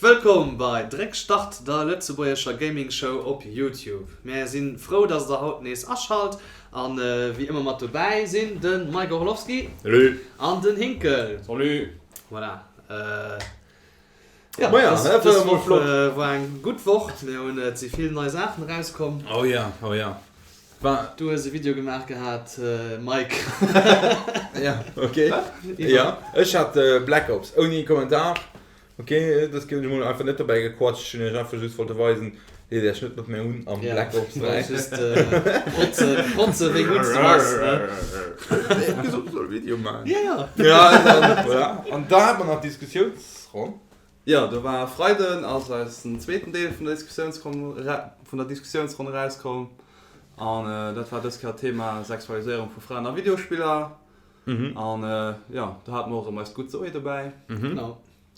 Wëllkomm bei Dréck Start, der lëtzebuergescher Gaming Show op Youtube. Mär sinn frou dass der haut nees aschalt an wéi ëmmer mat dobäi sinn den Mike Orlowski Salut an den Hinkel. Salut. Voilà. Jo, dës Woch war eng gutt Woch. Mir hunn, et si vill nei Saachen erauskomm. Oh ja, oh ja. War. Du hues e Video gemaach gehat, Mike. Ja, ok. Jo, ech hat Black Ops ouni Kommentar. Ok, dës Kéier hunn ech mol einfach net dobäi gequatscht, ech hunn iech einfach just wollte weisen, leet iech net mat mir un am Black Ops 3. Just protzen, protzen wéi gutt s de bass, ne? Ech hu gesot, ech soll e Video maachen. Ja, ja. Ja, dann, voilà. An da hat mer nach d'Diskussiounsronn. Jo, do war e Freiden ass eisen zweeten Deel vun der Diskussiounsronn vun der Diskussiounsronn erauskomm. An dat war dës Kéier d'Thema Sexualiséierung vu Fraen a Videospiller. An jo, do hate mer och erëm eist gutt Zoé dobäi. Genau.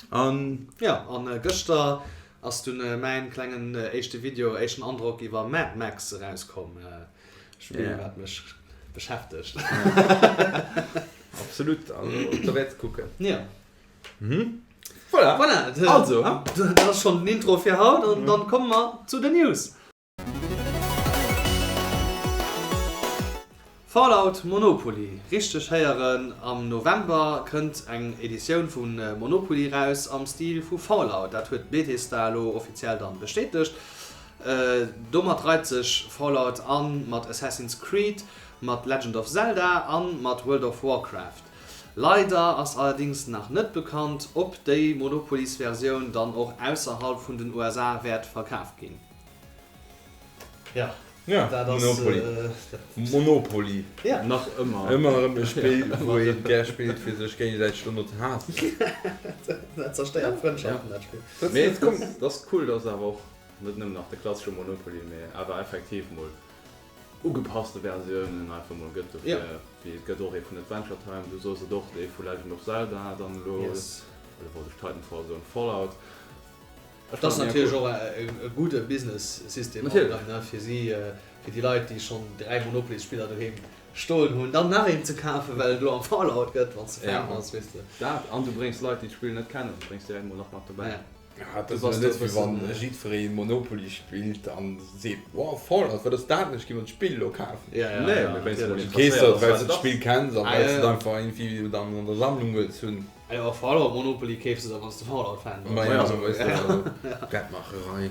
An. Jo, an gëschter ass dunn mäin klengen éischte Video, éischten Androck iwwer Mad Max erauskomm. Spill wat mech beschäftegt. Absolut, also op der Wäert ze kucken. Jo. Voilà. Voilà, Also. Dat ass schonn den Intro fir haut an dann komme mer zu den News. Fallout Monopoly, richteg héieren, am November kënnt eng Editioun vu Monopoly raus am Stil vu Fallout. Dat huet Bethesda elo offiziell dann bestätegt. Domat reit sech Fallout an mat Assassin's Creed, mat Legend of Zelda an mat World of Warcraft. Leider ass allerdings nach net bekannt, ob déi Monopolies-Versioun dann och ausserhalb vun den USA wäert verkaf ginn. Ja, Ja, dat ass. Monopoly. Monopoly. Ja. Nach ëmmer. Ëmmer erëm e Spill, wou ee gär spillt, fir sech géigesäiteg dono ze haassen. Dat zerstéiert Frëndschaften, dat Spill. Mee et komm, et ass cool, dass awer och net nëmmen nach de klassesche Monopoly, mee awer effektiv mol ugepasste Versiounen einfach mol gëtt dofir. Ja. Wéi et gëtt och ee vun Adventure Time, du soos et och, ee vu Legend of Zelda dann elo, Yes. elo wollt ech Titanfall soen, Fallout. Et ass natierlech och e gudde Business-System fir si, fir déi Leit, déi schonn 3 Monopoly-Spiller doheem stoen hunn, dann nach een ze kafen, well et elo am Fallout gëtt, wann s de Fan bass, weess de. Dat, an du bréngs Leit, déi d'Spill net kennen, bréngs direkt mol nach mat dobäi. Ja, et ass jo net, wéi wann jiddweree Monopoly spillt a seet, Wow, Fallout, wat ass dat? Ech gi mer d'Spill elo kafen. Nee, mee wéinst mol Du keefs interesséiert dat, ass, well s wat de et ass. d'Spill kenns a well s de et einfach iergendwéi dann an der Sammlung wëlls hunn. Ah jo, Fallout Monopoly keefs de da wanns de Fallout Fan bass. Ma ja, weess de, also Geldmacherei,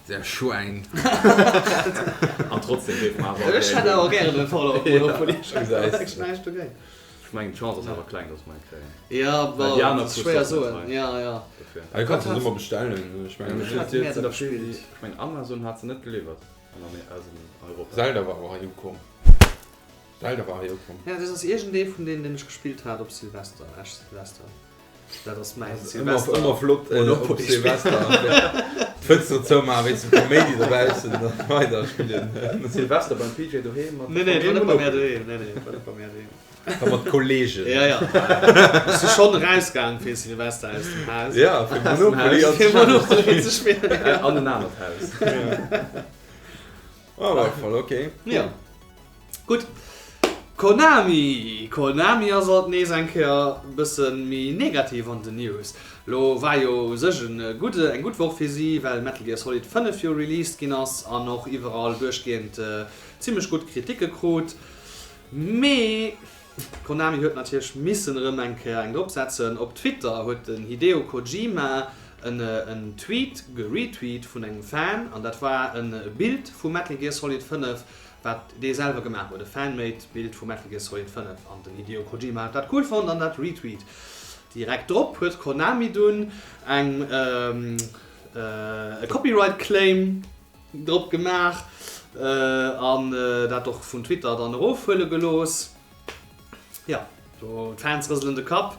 der Schwäin. An trotzdem géife mer awer Ech hätt awer gären e Fallout Monopoly, ech Du gesäis. ech näischt dogéint. Ech mengen d'Chance ass awer kleng, dass mer eng kréien. Ja, Well déi bon, aner dat ass krus schwéier och net soen, hei. ja, ja. Dofir. Ah, du kanns se ëmmer bestellen, ech mengen. Ech hat mengen, mär dat gespillt. Ech mengen Amazon hat se net geliwwert an Europa. Zelda war awer hei ukomm. Zelda war hei ukomm. Ja, dat ass iergendee vun deenen, deen ech gespillt hat op Silvester, lescht Silvester. Dat ass mäin Ëmmer, Silvester. ëmmer flott op Monopoly Silvester. D'Fënster zoumaachen, wéinst dem Kaméidi dobaussen an weider spillen. Silvester beim PJ doheem mat Nee, nee, war net bei mär doheem. Nee, nee, war net bei mär doheem. War mat Kollegen. Ja, ja. Ech si schonn erausgaang fir Silvester aus dem Haus. Ja, fir Monopoly an Fir Monopoly ze spillen. An en anert Haus. Ah, war voll ok. Ja. Gutt. Konami! Konami ass alt nees eng Kéier e bësse méi negativ an den News. Lo war jo u sech en gudde, eng gutt Woch fir si, well Metal Gear Solid 5 jo released ginn ass an och iwwerall duerchgehend zimmlech gutt Kriticke krut. Mee Konami huet natierlech missen erëm eng Kéier eng drop setzen. Op Twitter huet den Hideo Kojima en Tweet geretweet vun engem Fan an dat war e Bild vu Metal Gear Solid 5 wat dee selwer gemaach huet, e Fan-made Bild vu Metal Gear Solid 5 an den Hideo Kojima huet dat cool fonnt an dat retweet. Direkt drop huet Konami dunn eng e Copyright Claim drop gemaach an dat och vun Twitter dann erofhuele gelooss. Jo, do d'Fans rëselen de Kapp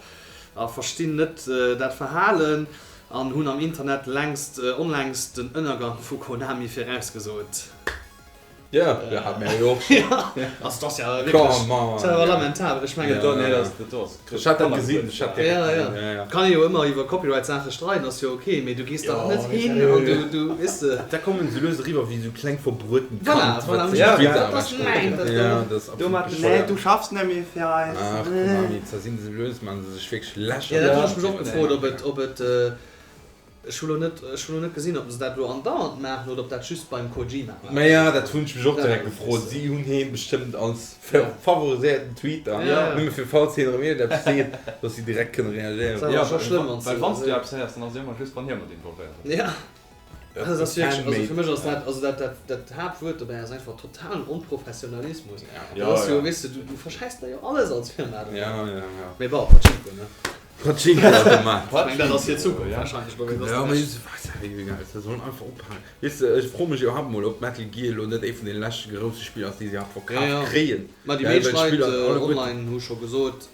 a verstinn net dat Verhalen an hunn am Internet längst onlängst den Ënnergang vu Konami virausgesot. Jo, dat hate mir jo och schonn. Also dat ass jo wierklech, Come on. dat ass awer lamentabel. Ech mengen, Ja, Nee, dat dat ass. Ech hat dat gesinn, ech hat direkt Ja, ja. gesinn, ja, ja. Kann ee jo ëmmer iwwer Copyright-Saache streiden, ass jo ok, mee du gees dach net hin an du, du, weess de. Da kommen se lues eriwwer wéi esou kleng verbrueten Voilà, Kand, voilà, wat sech ja, Twitter dat ass ewechgeholl mäin, huet. dat Ja, do. dat ass absolut Domat, nee, bescheuert. du schaffs net méi fir eis. Ach, Konami, da sinn se lues, maachen se sech wierklech Ja, dat hunn lächerlech. ech mech och gefrot, ob et, ob et. Ech hu lo net, ech hu lo net gesinn, ob se dat elo andauernd maachen oder ob dat just beim Kojima war. Maja, dat hunn ech mech och direkt gefrot. Si hunn heen bestëmmt als favoriséierten Tweeter, nëmme fir falls hien erëm iergendeppes seet, dass si direkt kënne reagéieren. Dat ass awer scho schlëmm, wann s du. Well wann s du eppes héiers, dann ass et ëmmer just, wann hie mat involvéiert ass. Ja. Dat ass wierklech, also fir mech ass dat, also dat, dat, dat Haaptwuert dobäi ass einfach totalen Onprofessionalismus. Dat ass jo, weess de, du, du verschäiss der jo alles als Firma dobäi. Mee bon, Pachinko, ne? Pachinko-Automat. Ech mengen, dat ass hir Zukunft wahrscheinlech. Ja, mee egal, se sollen einfach ophalen. Weess de, ech froe mech iwwerhaapt mol, ob Metal Gear elo net ee vun deene leschte grousse Spiller ass, déi si nach verkaaft kréien. Ma déi meescht Leit online hu scho gesot,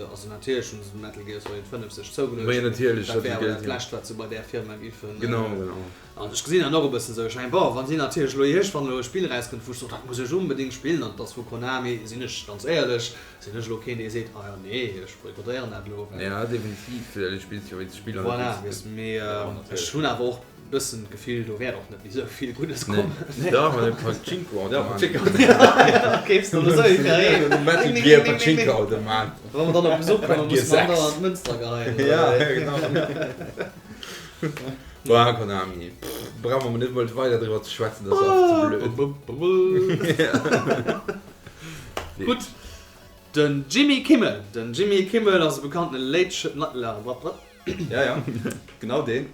also natierlech hu se Metal Gear Solid 5 sech zougeluecht, dat wär awer dat lescht, wat se bei där Firma giffen. Genau, genau. An ech gesinn dat och e bëssen esou. Ech mengen, bon, wa si natierlech elo iergendwann elo e Spill erauskënnt, wou ech soen, dat muss ech onbedéngt spillen an et ass vu Konami, sinn ech ganz éierlech, sinn ech elo keen, dee seet, ah jo, nee, ech boykottéieren dat elo, well. Ja, definitiv, well spills jo wéinst de Spiller net Voilà, weess de, mee ech hunn awer och e bëssen d'Gefill, do wäert och net méi esou vill Guddes kommen. Nee, dach, e Pachinko-Automat. Keefs de esou ee fir ee? Metal Gear Pachinko-Automat. Wa mer dann op Besuch kommen, musse mer andauernd d'Mënster geheien, oder wéi? Ja, genau. Boah, Konami, pff, brauche mer net mol weider driwwer ze schwätzen, dat ass einfach ze blöd. Gutt, den Jimmy Kimmel, den Jimmy Kimmel ass e bekannten Late Sh. Ja, ja, genau deen.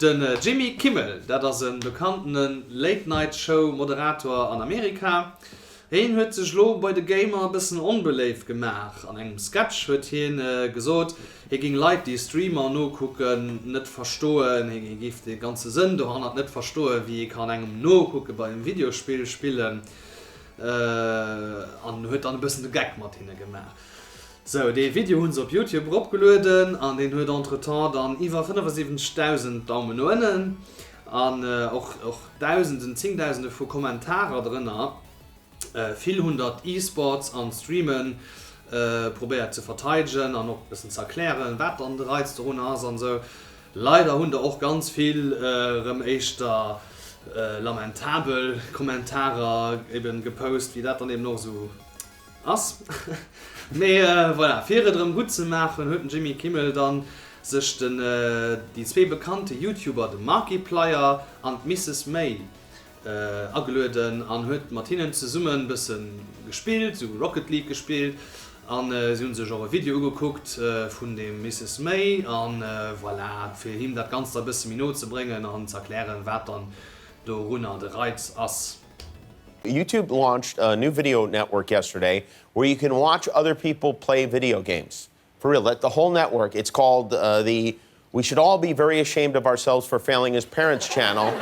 Den Jimmy Kimmel, dat ass e bekanntene Late Night Show Moderator an Amerika. Hien huet sech lo bei de Gamer e bëssen onbeléift gemaach. An engem Sketch huet hien gesot, hie géing Leit déi Streamer nokucken net verstoen. Hie géif de ganze Sënn dohannert net verstoen, wéi ee kann engem nokucke bei engem Videospill spillen an huet dann e bëssen de Geck mat hinne gemaach. Sou, dee Video hu se op Youtube eropgelueden an deen huet entretemps dann iwwer 75.000 Daumen no ënnen. An och och Dausenden, Zingdausende vu Kommentarer drënner. Vill hunn der d'E-Sports an d'Streamen probéiert ze verteidegen an och e bëssen ze erklären, wat dann de Reiz dorun ass an esou. Leider hunn der och ganz vill erëm éischter lamentabel Kommentarer eben gepost, wéi dat dann eben och esou Ass. Mee voilà, fir et erëm gutt ze maachen, huet den Jimmy Kimmel dann sech den déi zwee bekannte YouTuber, de Markiplier an d'Misses May agelueden an huet mat hinnen zesummen bëssen gespillt, sou Rocket League gespillt an si hunn sech och e Video ugekuckt vun dem Misses May an voilà, fir him dat Ganzt da bësse méi no ze bréngen an ze erklären, wat dann dorunner de Reiz ass. YouTube launched a new video network yesterday where you can watch other people play video games. For real, that the whole network. It's called uh, the We Should All Be Very Ashamed of Ourselves for Failing as Parents channel.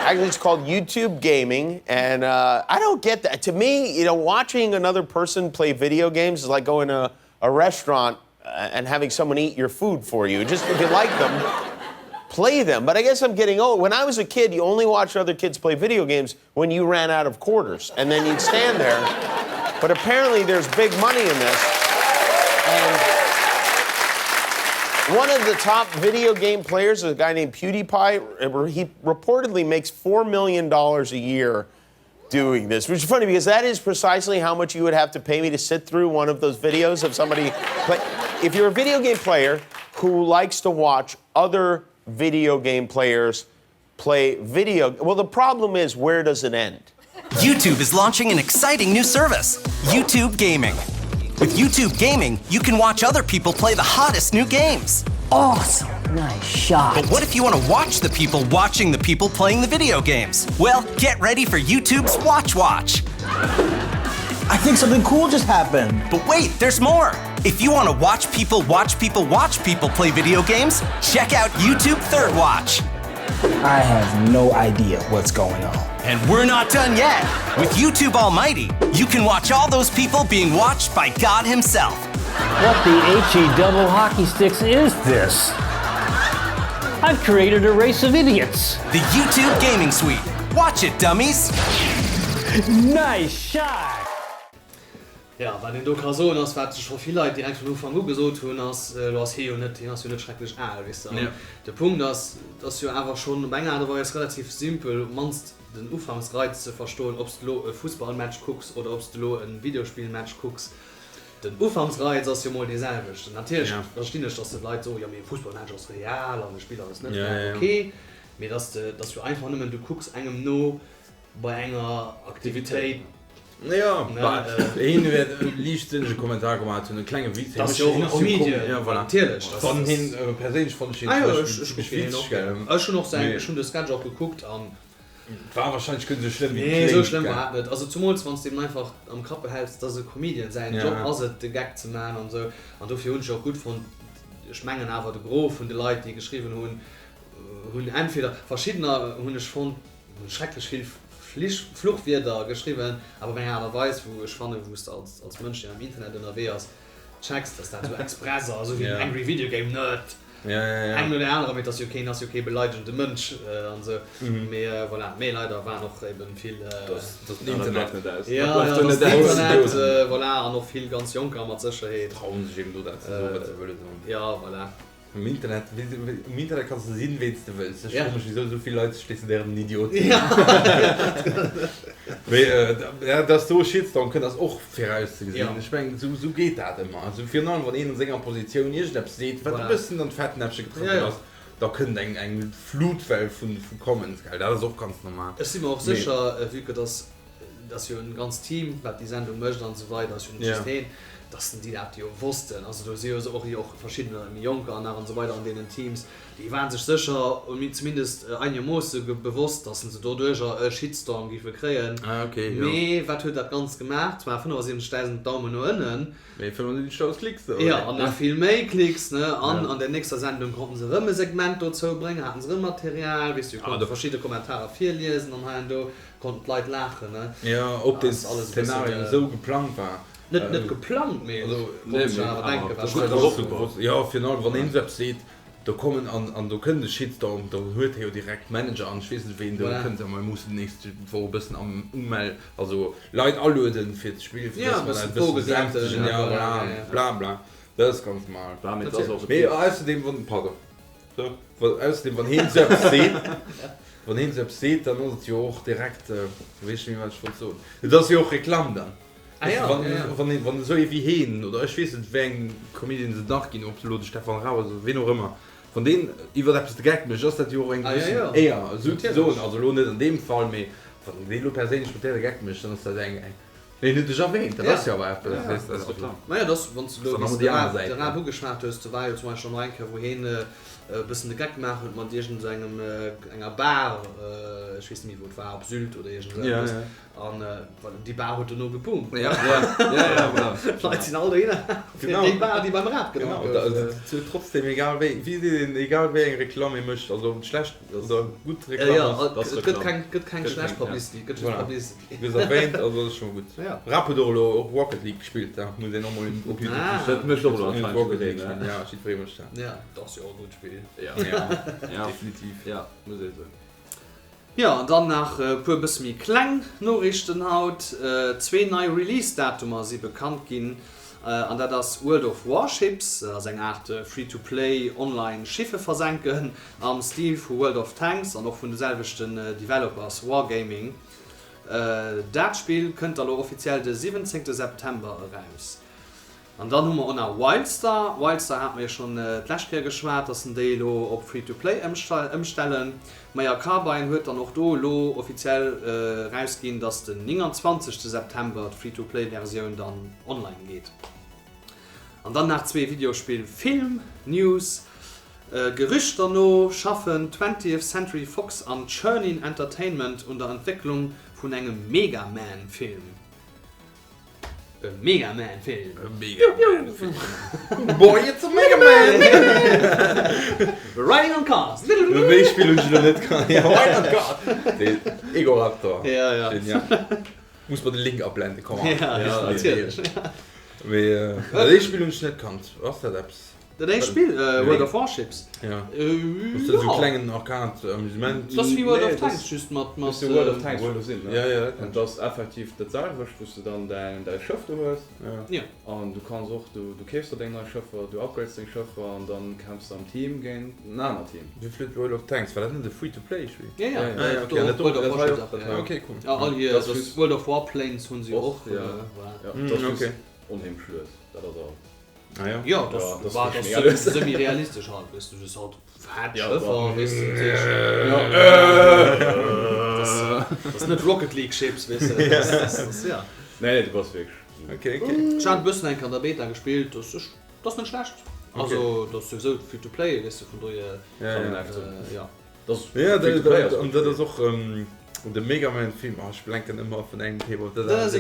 Actually, it's called YouTube Gaming, and uh, I don't get that. To me, you know, watching another person play video games is like going to a restaurant uh, and having someone eat your food for you. Just if you like them, play them. But I guess I'm getting old. When I was a kid, you only watched other kids play video games when you ran out of quarters, and then you'd stand there. But apparently, there's big money in this. And one of the top video game players is a guy named PewDiePie. He reportedly makes $4 million a year doing this, which is funny because that is precisely how much you would have to pay me to sit through one of those videos of somebody play. If you're a video game player who likes to watch other video game players play video, well, the problem is where does it end? YouTube is launching an exciting new service, YouTube Gaming. With YouTube Gaming, you can watch other people play the hottest new games. Awesome. Nice shot. But what if you want to watch the people watching the people playing the video games? Well, get ready for YouTube's Watch Watch. I think something cool just happened. But wait, there's more. If you want to watch people watch people watch people play video games, check out YouTube Third Watch. I have no idea what's going on. And we're not done yet. With YouTube Almighty, you can watch all those people being watched by God Himself. What the H-E double hockey sticks is this? I've created a race of idiots. The YouTube Gaming Suite. Watch it, dummies! Nice shot! Jo, wat een do ka soen ass, wat scho vill Leit direkt vun Ufank u gesot hunn, ass, elo ass hie jo net, hien ass jo net schrecklech al, weess de. An de Punkt ass, et ass jo awer schonn op eng Aart a Weis relativ simpel, op d'mannst den Ufanksreiz ze verstoen, ob s de elo e Fussballmatch kucks oder ob s de elo e Videospillmatch kucks. Den Ufanksreiz ass jo mol dee selwechten. Natierlech verstinn ech, dass de Leit soen, jo mee e Fussballmatch ass real an e Spill ass net real, ok, mee dass de, dass jo einfach nëmmen du kucks engem no bei enger Aktivitéit. Jo, bah, hien wäert e liichtsënnege Kommentar gemaach hunn, e klenge Witz. Dat ass jo och e Comedian, ja voilà, natierlech. Fannen hien, perséinlech fannen ech hien zum Beispill zimmlech witzeg, gell. Ech hunn och säin, ech hunn de Sketch och gekuckt an. War wahrscheinlech guer net esou schlëmm wéi et kléngt. Nee, esou schlëmm war et net. Also zumools wann s de eben einfach am Kapp behälls, et ass e Comedian, säin Job ass et de Geck ze man an esou. An dofir hunn ech och gutt fonnt, ech mengen awer de Gros vun de Leit déi geschriwwen hunn, hunn entweder, verschiddener hunn ech fonnt, hunn schrecklech vill Flich, Fluchwierder geschriwwen, awer op eng Aart a Weis wou ech fannen, wou s de als als Mënsch deen am Internet ënnerwee ass, checks, dass dat esou express ass, esou wéi den Angry Video Game Nerd. Eng no der anerer, mee et ass jo keen, ass jo kee beleidegende Mënsch an esou. Mee voilà, mee leider waren och eben vill. Dass den Internet net aus. Jo, jo, dass den Internet, voilà, an och vill ganz Jonker mat Sécherheet. Trauen sech eben do dat ze soen, wat se wëlle soen. Jo, voilà. Um Internet, um Internet kanns de sinn, ween s de wëlls. Ech froe mech, wisou esou vill Leit sech decidéieren, en Idiot ze sinn. Mee ja, dass do e Shitstorm kënnt, ass och virauszegesinn. Ech mengen, esou, esou geet dat ëmmer. Also virun allem, wann een an senger Positioun iergendeppes seet, wat e bëssen an d'Fettnäpfche getrëppelt ass, da kënnt eng, eng Flutwell vu, vu Comments, gell. Dat ass och ganz normal. Ech si mer och sécher, vue que dass Et ass jo en ganzt Team, wat déi Sendung mécht an esou weider, ass jo net just heen, dass déi dat jo wossten. Also do si jo och jo och verschiddener méi Jonker nach an esou weider an deenen Teams, déi waren sech sécher zumindest einermoosse bewosst, dass se doduercher e Shitstorm géife kréien. Mee wat huet dat Ganzt gemaach? Zwar 75.000 Daumen no ënnen. Mee 75.000 Klicks, oder? Jo, an nach vill méi Klicks, ne? An an der nächster Sendung konnten se erëm e Segment dozou bréngen, haten se erëm Material, weess du, konnte verschidde Kommentarer virliesen an hei an do. Konnten d'Leit laachen, ne? Jo, ob deen Szenario esou geplangt war. Net net geplangt, mee konnt sech awer denken, wat Jo, virun allem wann een esou eppes seet, do kommen an an do kënnt e Shitstorm, do huet hie jo direkt Manager an ech weess net ween do kënnt, a mer mussen déi nächst Woch e bëssen am umell, also Leit alueden fir d'Spill, fir dass mer dat e bësse besänftegen, jo voilà, bla bla, dat ass ganz normal. Mee ausserdeem wann, pardon. Ausserdeem, wann heen esou eppes seet, wann heen esou eppes seet, dann ass et jo och direkt, weess ech net méi, wat ech wollt soen. Et ass jo och Reklamm dann. Ah ja, wann, ja, ja. Wann een, wann esou ee wéi heen, oder ech weess net, wéi eng Comedians et nach ginn, ob elo de Stefan Raab ass oder ween och ëmmer, wann deen iwwer eppes de Geck mécht, ass dat jo och eng Ah ja, gewëssen ja. Éier, esou ze Natierlech. soen. Also elo net an deem Fall, mee wann deen elo perséinlech mat där de Geck mécht, dann ass dat eng, eng. Nee, en huet dech erwähnt, dat ass jo awer eppes, weess de. Also, Naja, dass, wann s de elo Dann wéi s hu de mer déi aner de Säit, Raab ne? ugeschwat hues, do war jo zum Beispill och nach eng Kéier, wou heen e bëssen de Geck gemaach huet mat iergend esou engem, enger Bar, ech weess net méi wou et war, op Sylt oder iergend esou Ja, eppes, ja. an déi Bar huet dono geboomt. Ja, ja, ja, ja, voilà. D'Leit sinn all dohinner fir Genau. déi Bar, déi beim Raab Genau, genannt gouf. da, also, et huet trotzdem, egal wéi, wéi seet een, egal wéi eng Reklamm ee mécht, also ob et schlecht oder gutt Reklamm Ja, ass, et gëtt keng, gëtt keng schlecht Publicity, et gëtt just Voilà. Publicity. Du hues erwähnt, also ass schon gutt. Ja. Rap huet och elo och Rocket League gespillt, da muss een och mol op YouTube Ah. Dat mécht och elo anscheinend Rocket League jiddereen, spillen. Ja, jiddweree mécht dat. Ja, dat ass jo och e gutt Spill. Ja. Ja, Ja. definitiv. Ja, muss ee soen. Jo, an dann nach e puer bësse méi kleng Noriichten haut. Zwee nei Release-Datumer si bekannt ginn, an dat ass World of Warships, dat ass eng Aart Free-to-Play online Schiffe versenken am Stil vu World of Tanks an och vun de selwechten Developers Wargaming. Dat Spill kënnt da lo offiziell de 17 September eraus. An dann hu mer och nach Wildstar. Wildstar hate mer jo schonn d'lescht Kéier geschwat, dass en déi elo op Free-to-Play ëmstellen. Maja Carbine huet dann och do elo offiziell erausginn, dass den 29 September d'Free-to-Play-Versioun dann online geet. An dann nach zwee Videospill-Film-News. Gerüchter no schaffen Twentieth Century Fox an Chernin Entertainment un der Entwécklung vun engem Mega Man-Film. E Mega Man-Film! E Mega Man-Film! Boy, it's a Mega Man! Riding on cars! Wéi Spill hunn ech elo net kannt? Ja, Riding on cars! Den Egoraptor. Ja, ja. Genial. Muss mer de Link ablenden, komm an. Ja, Ja, natierlech. Mee dee Spill hunn ech net kannt. Ass dat eppes? Dat éischt Spill, World of Warships? Ja. Ass dat esou klengen Arcade Amusement? Dat ass wéi World of Tanks, just mat. Mat World of Tanks wëll sinn, ne? Ja, ja, dat An dat ass effektiv dat selwecht, wou s de dann däin däi Schëff do hues. Ja. An du kanns och, du du keefs der deng nei Schëffer, du upgrades deng Schëffer an dann kämpfs de am Team géint en anert Team. Wéi vill huet World of Tanks? War dat net e Free-to-play-Spill? Ja, ja. Ah ja, okay. Do och World of Warships och, ja. Okay, cool. Ja, all hir, Dat ass das just World of Warplanes hunn si och, och, ja. voilà. Ja, dat ass just Okay. onheemlech lues, dat ass all. Ah ja? Jo, dat Ja, war dat dat ass ass semi-realistesch halt, weess du, just halt fett Schëffer, weess du, dat heescht, dat ass net Rocket League Ships, weess du, dat ass, ja. Nee, nee, du bass wierklech. Okay, okay. Ech hat e bëssen eng Kéier an der Beta gespillt, dat ass, dat ass net schlecht, also dat ass souwisou Free-to-play, weess du, vun dohier, ja. Ja, an dat ass och de Mega Man Film, oh ech blenken ëmmer vun engem Thema op dat anert.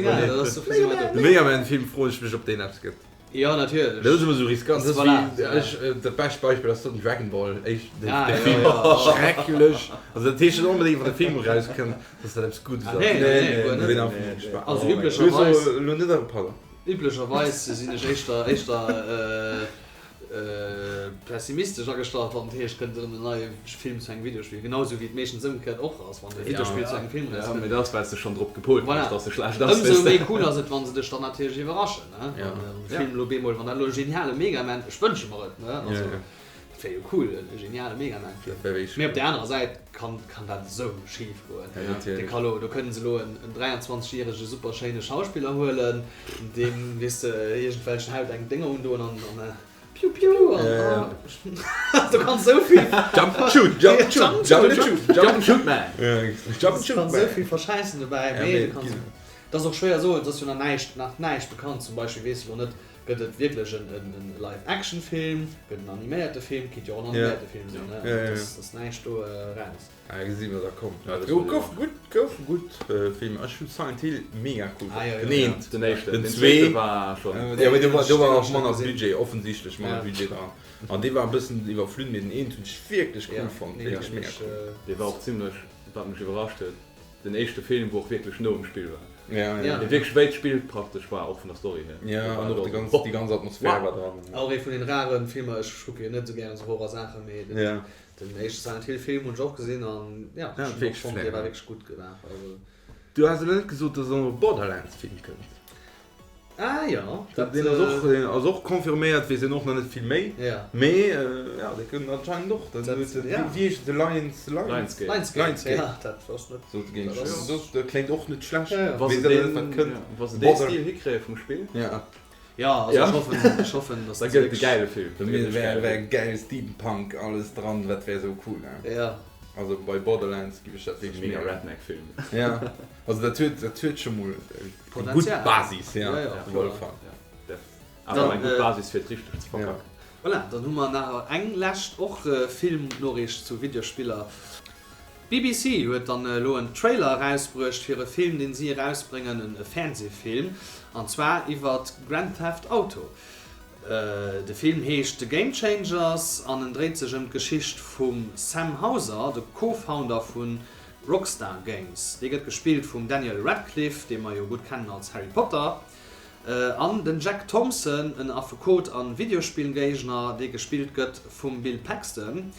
De Mega Man Film froen ech mech op deen eppes gëtt. Jo natierlech. Dat ass ëmmer esou riskant. Dat ass wéi ech, dat bescht Beispill ass den Dragon Ball éischt, de Film, schrecklech. Also dat heescht net onbedéngt wann de Film erauskënnt, dass dat eppes Guddes ass. Nee, nee, guer net. Also üblecherweis. Elo net, pardon. Üblecherweis sinn ech éischter, éischter. Pessimistesch agestallt, wann et heescht, kënnt erëm en neie Film zu engem Videospill. Genau esou wéi et meeschtens ëmgekéiert och ass, wann e Videospill zu engem Film eraus kënnt. Mee dat ass, well s de schonn drop gepolt bass, Voilà. dass e schlecht ass, Ëmsou weess de. méi cool ass et, wa se dech dann natierlech iwwerraschen, ne? Wann e Film elo bemol, wann dat elo e geniale Mega Man, ech wënsche mer et, ne? Also, dat wär jo cool, e geniale Mega Man-Film. Dat wär wierklech Mee op cool. där anerer Säit kann, kann dat esou schif goen. Ja, natierlech. De ka lo, do kënnen se elo en 23 järege super schéine Schauspiller huelen, deem, weess de, iergendwelchen Haut eng Dénger undoen an, an piu piu an, Ja, oh, do kann esou vill. Jump and shoot, jump and shoot, jump and shoot, Jump and shoot man! Ja, jump and shoot Kann man! esou vill verschäissen dobäi, Ja, mee mee du kanns, ginn. et ass och schwéier soen, et ass jo nach näischt, nach näischt bekannt. Zum Beispill weess de lo net, Gëtt et wierklech en Live-Action-Film? Gëtt en animéierte Film? Kinnt jo och en animéierte Film sinn, ne? Et ass näischt do eraus. Ah, gesi wat da kommt. Gouf gutt, gouf gutt Filmer. Ech hu Silent Hill mega cool fonnt. Den eent, Den éischten. Den Den zweete zweete war schonn. Jo, mee do war, do war och manner Budget, offensichtlech manner Budget dran. An dee war e bëssen iwwerflunn, mee den eent hunn ech wierklech cool fonnt. Wierklech mega cool. Dee war och zimlech, wat mech iwwerrascht huet, Den éischte Film wou och wierklech no um Spill war. Ja, ja. Dee wierklech wéi d'Spill praktesch war, och vun der Story hier. Ja, an och déi ganz, déi ganz Atmosphär war dran. Och ee vun den raren Filmer, ech kucke jo net esou gären esou Horror Saachen, mee den, Ja. den éischte Silent Hill Film hunn ech och gesinn an ja, Ja, ech hunn och wierklech fonnt, dee flair. war wierklech gutt gemaach. Also. Du has elo net gesot, dass och e Borderlands Film kënnt. Ah jo, dat deen ass och, deen ass och confirméiert, weess een och nach net vill méi. Ja. Mee ja, dee kënnt anscheinend och. Dat huet de, ja. wéi heescht et, The Lions, Lions? Lionsgate. Lionsgate, Lionsgate. ja, dat ass net. Sot géing Dat ass- ech, dat kléngt och net schlecht. Ja, ja. Wa Weess se awer net, deen, wat kënnt. ja, wa se dee Border- Stil hikréie vum Spill, Ja. Ja, also Ja. ech hoffen, ech hoffen, dass da dat gëtt et e wierklech- gäile Film. Da Da gëtt et e wär, gäile wär Film. gäil Steampunk, alles dran, dat wär sou cool, ne? Ja. Also bei Borderlands giff ech dat wierklech Mega mega. Redneck-Film. Ja, also dat huet, dat huet scho mol eng gutt Potenzial. Basis, ja, Ja, ja, op alle Fall. Ja, def. Awer Dann, eng gutt äh, Basis fir et richteg ze verkacken. Voilà, dann hu mer nach eng lescht och Filmnoriicht zu Videospiller. D'BBC huet dann elo en Trailer erausbruecht fir e Film deen si erausbréngen, e Fernsehfilm, an zwar iwwert Grand Theft Auto. De Film heescht The Game Changers an en dréit sech ëm d'Geschicht vum Sam Houser, de Co-Founder vu Rockstar Games. Dee gëtt gespillt vum Daniel Radcliffe, dee mer jo gutt kennen als Harry Potter, an den Jack Thompson, en Affekot a Videospillgéigner, dee gespillt gëtt vum Bill Paxton.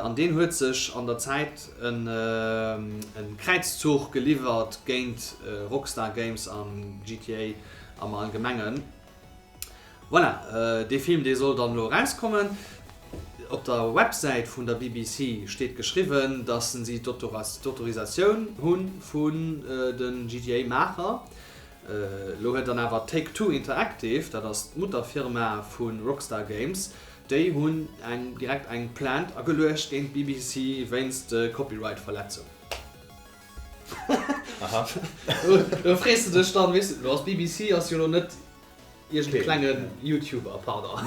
An deen huet sech an der Zäit e Kräizzuch geliwwert géint Rockstar Games an GTA am Allgemengen. Voilà, dee Film dee soll dann elo erauskommen. Op der Websäit vun der BBC steet geschriwwen, datt si d'Autorisatioun hu vun de GTA-Maacher. Elo huet dann awer Take-Two Interactive, dat ass d'Mutterfirma vu Rockstar Games, déi hunn eng direkt eng Plainte ageluecht géint d'BBC wéinst Copyright-Verletzung. Aha. Do frees de dech dann, weess de, elo ass d'BBC ass jo elo net Iergend e klengen Youtuber, pardon.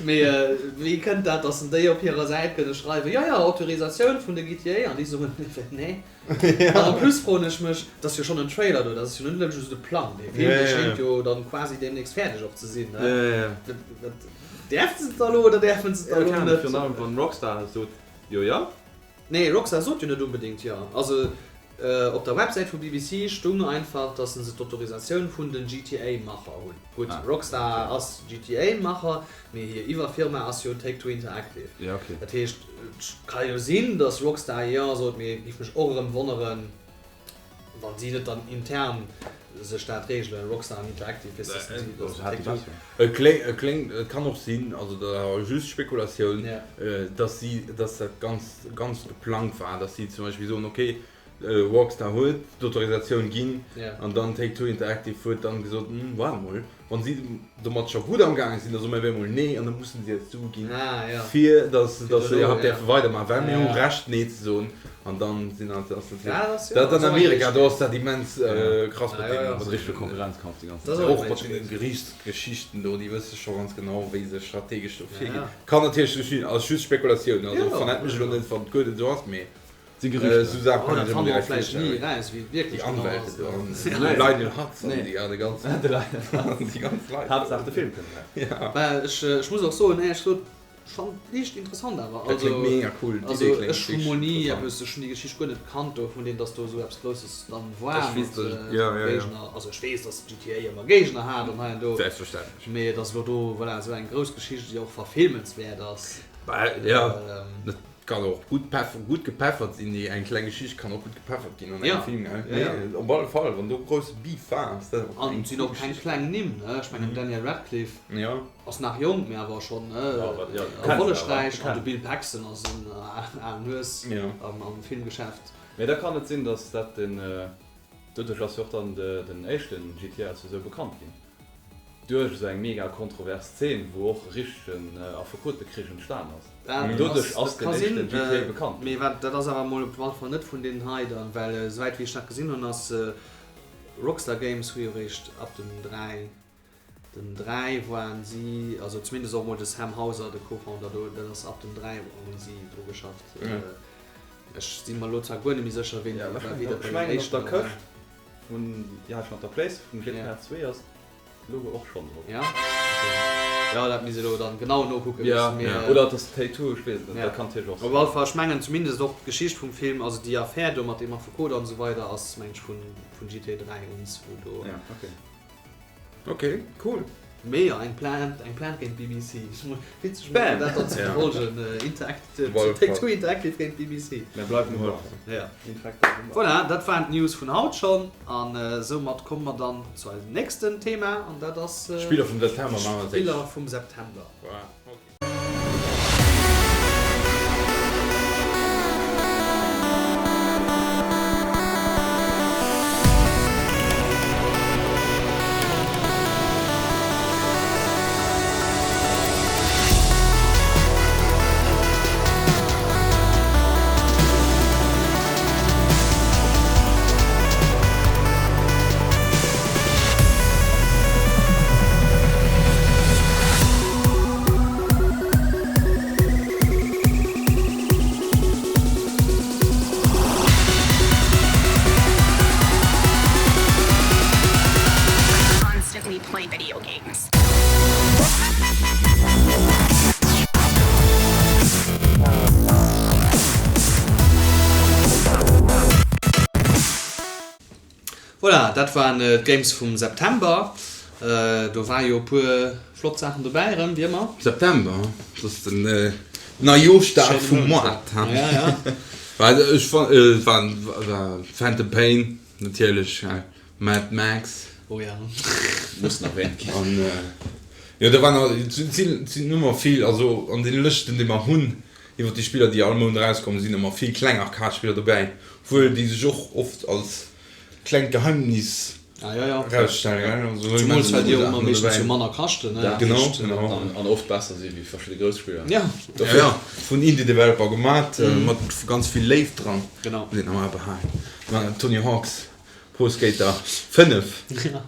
Mee wéi kënnt dat, dass en déi op hirer Säit kënne schreiwen, jo jo, Autorisatioun vun de GTA, an déi soen, nee. An en plus froen ech mech, et ass jo schonn en Trailer do, dat ass jo net just e Plang, dee Film, dee schéngt jo dann quasi deemnächst fäerdeg och ze sinn, ne? Däerfe se et da elo oder däerfe se et da elo net? Virun allem wann Rockstar sot, jo jo. Nee, Rockstar sot jo net unbedingt jo. Also op der Websäit vu BBC stung einfach, dass se d'Autorisatioun vun den GTA-Macher hunn. Gutt, Rockstar ass GTA-Macher, mee hir Iwwerfirma ass jo Take-Two Interactive. Dat heescht, et ka jo sinn, dass Rockstar jo sot, mee et giff mech och erëm wonneren, Wann si net dann intern sech dat reegelen, Rockstar an Interactive, weess dass si dass Take-Two. Et kléngt, et kléngt, et kann och sinn, also dat ass awer just Spekulatioun, dass si, dass dat ganz, ganz geplangt war, dass si zum Beispill soen, okay, Rockstar huet d'Autorisatioun ginn an dann Take-Two Interactive huet dann gesot, hm, waart emol, wann si domat scho gutt am gaange sinn, da soe mir op eemol nee an da mussen si eis d'Sue ginn, fir datt se iwwerhaapt däerfe weidermaachen, well mir hu Recht nee ze soen an dann sinn ass natierlech dat an Amerika, do ass dat immens krass mat deenen, Dat ass richtege Konkurrenzkampf déi ganz Zäit. Och mat deene Geriichtsgeschichten do, déi wësse scho ganz genau wéi se strategesch do virginn. Kann natierlech, ass just Spekulatioun, also vernennt mech elo net wann et guer net esou ass, mee. Si Gerüchter. Sou Saachen Oh, kann dat ech fanne ëmmer mer och direkt vläicht ni virstellen. eraus, wéi et wierklech Déi genau Anwälte ass. do an Ja. de Lionel Hutz an Nee. déi déi ganz De Lionel Hutz. déi ganz Leit do. Haaptsaach de Film kënnt eraus. Ja. Well ech, ech muss och soen, éierlech gesot, ech fannen et liicht interessant awer. Dat kléngt Also, mega cool. D'Idee also kléngt ech hu wierklech mol ni interessant. eppes, ech hunn déi Geschicht guer net kannt do vun deem, dass do esou eppes Grousses dann war Ech weess, mat dass, ja, ja, ja. Géigner. Also ech weess, dass GTA ëmmer Géigner hat an hei an do. Selbstverständlech. Mee dass elo do, voilà, esou eng grouss Geschicht, déi och verfilmenswäert ass. Bah, ja. Dat Kann och gutt peffer, gutt gepeffert sinn, déi eng kleng Geschicht kann och gutt gepeffert ginn an engem Film, gell? Ja, Nee, op alle Fall, wann do grousse Beef war, ass dat och An eng et sinn cool och keng Geschicht. kleng Nimm, ne? Ech mengen, den Daniel Radcliffe Ja. ass nach jonk, mee awer schonn erfollegräich. An de Bill Paxton ass en alen Hues am Filmgeschäft. Mee da kann et sinn, datt dat den, doduerch ass jo och dann den éischten GTA esou bekannt ginn. Duerch esou eng mega kontrovers Zeen, wou och e richtegen Affekotekrich entstan ass. Doduerch ass den éischten GTA bekannt ginn. Mee wat, dat ass awer emol op alle Fall net vun deenen hei dann, well esouwäit wéi ech dat gesinn hunn, ass Rockstar Games hu jo réischt ab dem 3, dem 3 waren si, also zumindest och emol de Sam Houser, de Co-Founder do, dat ass ab dem 3 hunn si dru geschafft. Ech si mer elo zwar guer net méi sécher, ween dat war, wéi dat bei deem Ech mengen op éischten der war. Këscht vun, déi hat ech nach op der Play vum GTA 2 ass Logo och schonn drop. Ja? Okay. Jo, dat misst elo dann genau nokucken. Ja, mee, ja. Oder et ass Tattoo, ech weess et net. Ja. Dat kann natierlech och Op sinn. alle Fall, ech mengen zumindest och d'Geschicht vum Film, also déi Affär do mat deem Affekot an esou weider ass, meng ech, vun, vun GTA 3 uns, wou do. Ja, okay. Okay, cool. Mee jo, eng Plainte, eng Plainte géint d'BBC. Witzeg, mol dat dann ze verfolgen. Interact, Take-Two Interactive géint d'BBC. Mir bleiwen um Ball. Ja. Voilà, dat waren d'News vun haut schonn. An soumat komme mer dann zu eisem nächsten Thema, an dat ass. Spiller vum September maache mer als éischt. Spiller vum September. Voilà, ok. Voilà, dat waren d'Games vum September. Do war jo e puer flott Saachen dobäi erëm, wéi ëmmer. September, dat ass den Neijooschdag vum Moart. Ja, ja. Well ech et war Phantom Pain natierlech, Mad Max. Oh ja. Muss nach erwähnt ginn. An jo, do waren nach, et sinn ëmmer vill, also an deene Lëschten déi mer hunn iwwer déi Spiller déi all Mount erauskommen, sinn ëmmer vill kleng Arcade-Spiller dobäi, obwuel déi sech och oft als klengt Geheimnis Ah, ja, ja. erausstellen, gell? Also, Zemools immens well déi cool och ëmmer Saachen meeschtens dobäi. jo manner kaschten, ne? Dat Genau, heescht, genau. An, an oft besser si wéi verschidde grouss Spiller. Ja. Ja, ja, vun Indie-Developer gemat, mat ganz vill Léift dran. Genau. Muss een awer behalen. Tony Hawk's Pro Skater 5. Ja.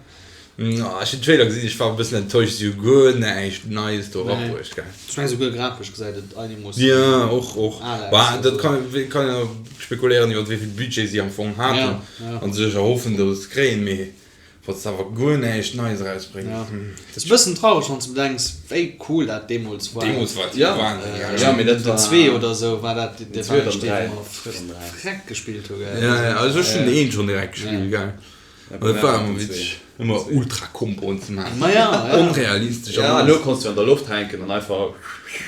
Ech hunn Trailer gesinn, ech war e bëssen enttäuscht, si hu guer näischt Neies do erabruecht, gell. Ech mengen souguer grafesch gesäit et einemoossen Ja, och, och. al aus. Bah, dat kann, kann een spekuléieren iwwer wéi vill Budget si am Fong haten an sech erhoffen do ze kréien, mee wann s de awer guer näischt Neies erausbréngs. Ja, et ass e bëssen traureg wann s de bedenks wéi cool dat deemools war. Deemools war et Wahnsinn, ja. Ja, mee dat Den war. 2 oder esou war dat, Den 2 oder den 3. Freck gespillt hu, gell. Ja, ja, also ech hunn den 1 schonn direkt gespillt, gell. Et war ëmmer witzeg, ëmmer Ultra-Komboen ze maachen. Ma ja, ja. Onrealistesch Ja, an elo alles. konns du an der Loft hänken an einfach.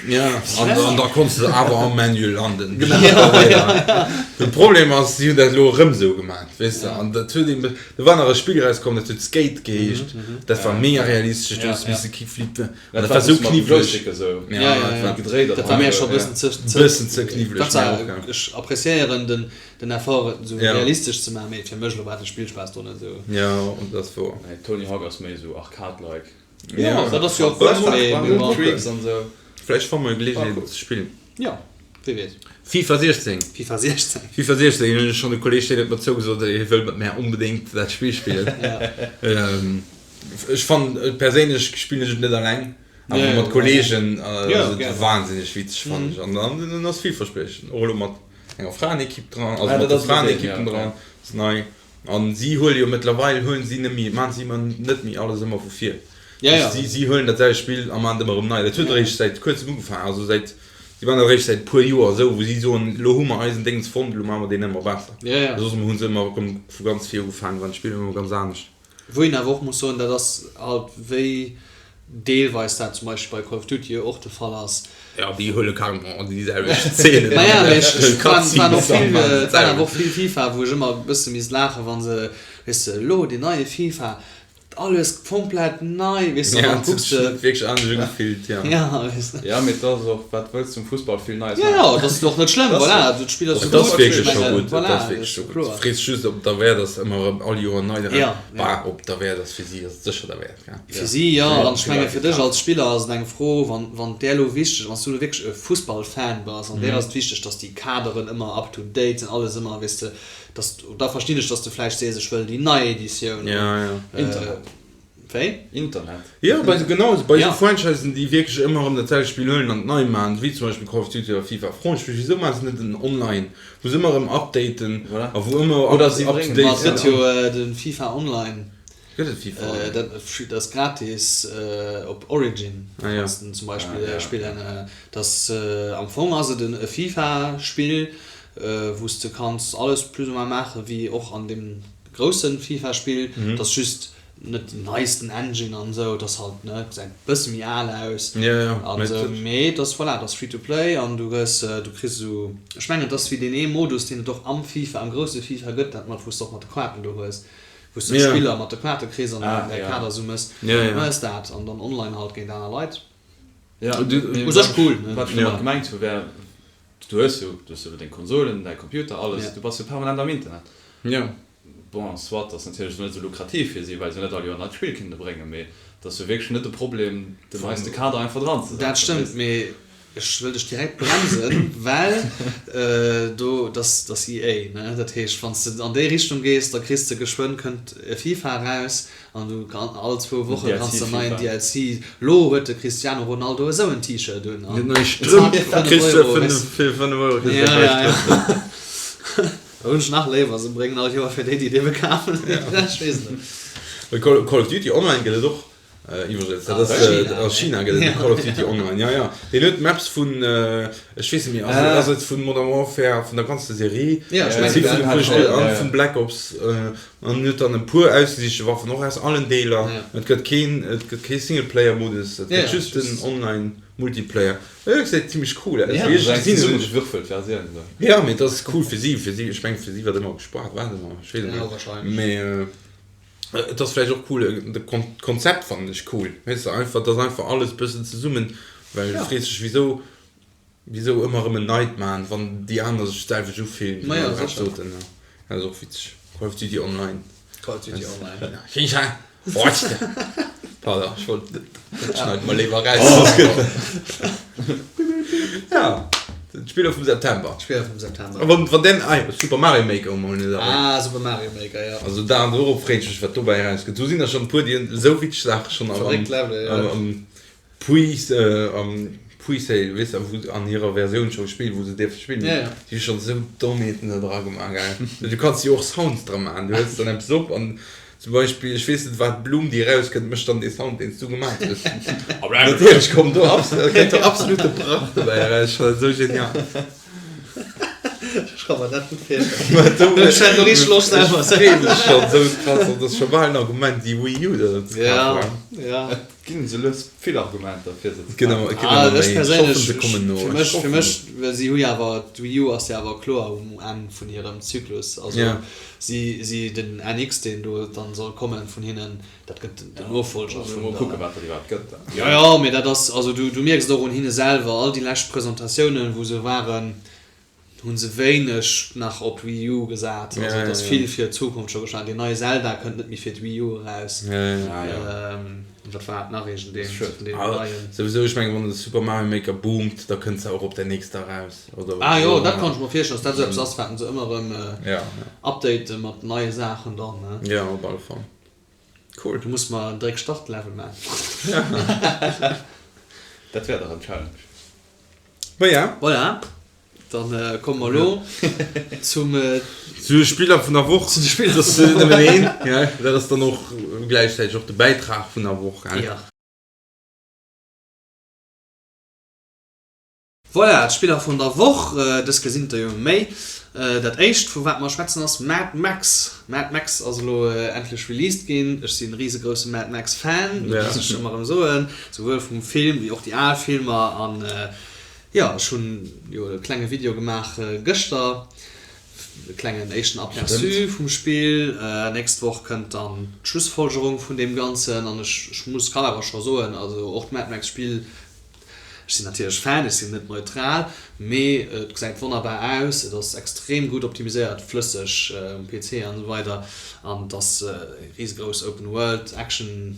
Ja, an, an da konns de awer am Menü landen. Genau. De Problem ass, si hunn dat elo erëm esou gemaach, weess de. An dat huet een, do war nach e Spill erauskomm, dat huet Skate geheescht. Dat war mega realistesch, du hues misse kickflippen. An dat war esou kniwweleg. Ja, dat war gedréit. Dat war mir scho bëssen ze, bëssen ze kniwweleg. Dat war, ech appréciéieren den, den Effort, et esou realistesch ze maachen, mee fir mech elo war de Spillspaass do net esou. Ja, dat ass wouer. Nee, Tony Hawk ass méi esou Arcade-like. Jo, dat ass jo och gutt, mee bon. Vläicht fanne mer Geleegenheet et ze spillen. Jo, wie weess. FIFA 16. FIFA 16. FIFA 16 hunn ech schonn, de Kolleeg deen huet mer zougesot, hie wëll mat mär onbedéngt dat Spill spillen. Ech fannen, perséinlech spillen ech et net alleng, awer mat Kolleegen ass et wahnsinneg witzeg, fannen ech. An dann ass villverspriechend, och elo mat enger Fraenekipp dran, also mat de Fraenekippen dran, ass nei. An si huele jo mëttlerweil, huelen si net méi, maachen si ëmmer net méi alles ëmmer vu vir. Ja, ja. Si, si huelen dat selwecht Spill a maachen et ëmmer erëm nei. Dat huet eréischt säit kuerzem ugefaangen, also säit, si maachen dat eréischt säit e puer Joer esou, wou si soen, elo hu mer eisen Déngs fonnt, elo maache mer deen ëmmer besser. Ja, ja. Soss hu se ëmmer erëm vu ganz vir ugefaangen, war d'Spill ëmmer ganz anescht. Wou een awer och muss soen, dat ass halt wéi deelweis dat zum Beispill bei Call of Duty jo och de Fall ass. Jo, déi huele carrément déi selwecht Zeenen. Maja, mee ech, et waren och vill, et waren awer och vill FIFA, wou ech ëmmer e bësse misst laachen, wa se, weess de, elo deen neie FIFA, alles komplett nei, weess de, an dann kucks de. Ja, et huet sech net wierklech anescht ugefillt, jo. Ja, weess de. Ja, mee et ass och, wat wëlls du um Fussball vill Neies maachen? Jo, jo, et ass och net schlëmm, voilà, d'Spill ass jo Et ass gutt, ech wierklech scho mengen, gutt, et voilà, ass wierklech scho gutt. kloer. Frees just, ob derwäert ass, ëmmer erëm all Joer nei dran. Ja, ja. Bah, ob derwäert ass, fir si ass et sécher derwäert, gell. Fir si, jo, an ech menge fir dech als Spiller ass et eng Fro, wann, wann där elo wichteg, wann s du elo wierklech e Fussballfan bass an där ass et wichteg, datt déi Kaderen ëmmer up to date sinn, alles ëmmer, weess de, Dass, da verstinn ech, dass de vläicht sees, ech wëll déi nei Editioun hunn. Ja, ja. Internet. Wéi? Internet. Jo, bei esou, genau, bei esou Ja. Franchisen, déi wierklech ëmmer erëm dat selwecht Spill huelen an et nei maachen, wéi zum Beispill Call of Duty oder FIFA, froen ech mech, wisou maache se net en Online, wou se ëmmer erëm updaten Voilà. a wou ëmmer Oder si up to bréngen date Ma et sinn gëtt jo de FIFA Online. Gëtt et FIFA Online? Dat, dat ass gratis op Origin, Ah, ja. kanns de zum Beispill Ah, ja. spillen. Dat ass, am Fong ass et en e FIFA-Spill, wou s de kanns alles plus ou moins maachen, wéi och an deem grousse FIFA-Spill. Et ass just net déi neisten Engine an esou, et ass halt, ne, gesäit e bësse méi al aus an esou, mee et ass, voilà, et ass free to play an du hues, du kriss esou, ech mengen et ass wéi deen ee Modus, deen et och am FIFA, am grousse FIFA gëtt, dat mat, wou s de och mat de Kaarten do hues, wou s de d'Spiller mat de Kaarte kriss an dann däi Kader esou mëss, ne, ass dat an dann online halt géint aner Leit. U sech cool, ne? Wat ech domat gemengt hu wär, Du hues jo, du hues jo deng Konsolen, däi Computer, alles, du bass jo permanent am Internet. Jo. Bon, soit ass natierlech net esou lukrativ fir si, well se jo net all Joer en neit Spill kënne bréngen, mee et ass jo wierklech net e Problem, den neiste Kader einfach dran ze setzen. Dat stëmmt, mee ech wëll dech direkt bremsen, well do, dat ass EA, ne? Dat heescht, wann s de an déi Richtung gees, da kriss de geschwënn, kënnt e FIFA eraus An du kann all zwou Woche kanns de neien DLC. Lo huet de Cristiano Ronaldo esou en T-Shirt un an Nei Strëmp kriss de fir 5 Euro kriss de nei Strëmp. Da hunn ech nach léiwer se bréngen all Joer fir déi déi et ebe kafen. Ech weess net. Bei Call of Duty Online gëtt et och iwwregens, dat ass a China gëtt et Call of Duty Online, jo jo. Deen huet d'Maps vun, ech weess net méi, ass et vun Modern Warfare, vun der ganzer Serie, et si vun e puer Spiller an vun Black Ops. An en huet dann e puer ausgesichte Waffen, och aus allen Deeler. Et gëtt keen, et gëtt kee Singleplayer-Modus, et gëtt just den Online-Multiplayer. Dat gesäit zimmlech cool aus. Wéi ech et gesinn hunn. Zesummegewürfelt Versioun esou. Jo, mee et ass cool fir si, fir si, ech mengen fir si wat ëmmer gespaart, wat ëmmer, ech weess et net. Mee et ass vläicht och cool, de Konzept fannen ech cool, weess de, einfach, dass einfach alles bëssen zesummen, well du frees dech wisou Wisou ëmmer erëm en neit maan, wann déi aner sech d'selwecht ufillen? Majo, sécher. Dat ass och witzeg. Call of Duty Online. Call of Duty Online. Pardon, ech wollt net, dat schneide mer léiwer eraus. Soss gëtt Ja, d'Spiller vum September. D'Spiller vum September. A wann, wann den, ah jo, Super Mario Maker hu mer och net erwähnt. Ah, Super Mario Maker, jo. Also da, dorop freet ech mech, wat dobäi erausgëtt. Do sinn der schonn e puer, déi hunn esou witzeg Saache schonn am, Verréckt Level, jo. am, Am Pre-Sale, weess de, wou an hirer Versioun scho gespillt, wou se dierfe spillen, Ja, ja. déi hu schonn esou Dommheeten do dra gemaach, gell. Du kanns jo och Sounds dra maachen, du hues dann eppes op an zum Beispill, ech weess net wat, d'Blumm déi erauskënnt, mécht dann dee Sound, deen s du gemaach hues. Natierlech kommt do abs-, kënnt do absolute Brach dobäi eraus, ech fannen dat esou genial. Ech ka mer dat gutt virstellen. Ech hätt elo richteg Loscht selwer. Ech freeë mech schonn esou krass, dat ass scho bal en Argument déi Wii U dann ze kafen. Ja, ja. Ginn esou lues vill Argumenter fir se ze kafen. Ah, ech perséinlech, fir mech, fir mech, well si hu jo awer, d'Wii U ass jo awer kloer um Enn vun hirem Zyklus. Also si, si, den NX, deen do dann soll kommen vun hinnen, dat gëtt den Nofolger vun der. Mol kucken, wat dat iwwerhaapt gëtt. Jo, jo, mee dat ass, also du, du mierks et och un hinne selwer, all déi lescht Presentatiounen, wou se waren, Hunn se wéineg nach op d'Wii U gesat, also et ass vill fir d'Zukunft scho geschwat. Deen neie Zelda kënnt net méi fir d'Wii U eraus. Wat war et nach iergendeen vun deenen neien? Souwisou, ech mengen wann de Super Mario Maker boomt, da kënnt se och op der nächster eraus, oder? Ah jo, dat kann ech mer virstellen, dass dat esou eppes ass, wat se ëmmer erëm updaten mat neie Saachen dann, ne? Jo, op alle Fall. Cool. Du muss mer en Dréck-Start-Level maachen. Dat wär dach en Challenge. Voilà. Voilà, dann komme mer elo zum. Zu de Spiller vun der Woch. Zu de Spiller. Dat ass nëmmen een, ja. Dat ass dann och gläichzäiteg och de Bäitrag vun der Woch, gell? Ja. Voilà, d'Spiller vun der Woch. Dës gesinn der jo méi. Dat éischt, vu wat mer schwätzen, ass Mad Max. Mad Max ass elo endlech released ginn. Ech sinn e risegrousse Mad Max Fan, dat muss ech ëmmer erëm soen. Souwuel vum Film wéi och déi al Filmer an jo ech hunn jo e klenge Video gemaach gëschter, e klengen éischten Aperçu vum Spill. Nächst Woch kënnt dann d'Schlussfolgerung vun deem Ganzen an ech ech muss kann awer scho soen, also och d'Mad Max Spill, ech sinn natierlech Fan, ech sinn net neutral, mee et gesäit wonnerbar aus, et ass extrem gutt optimiséiert, flësseg um PC an esou weider an et ass e risegrouss Open World Action.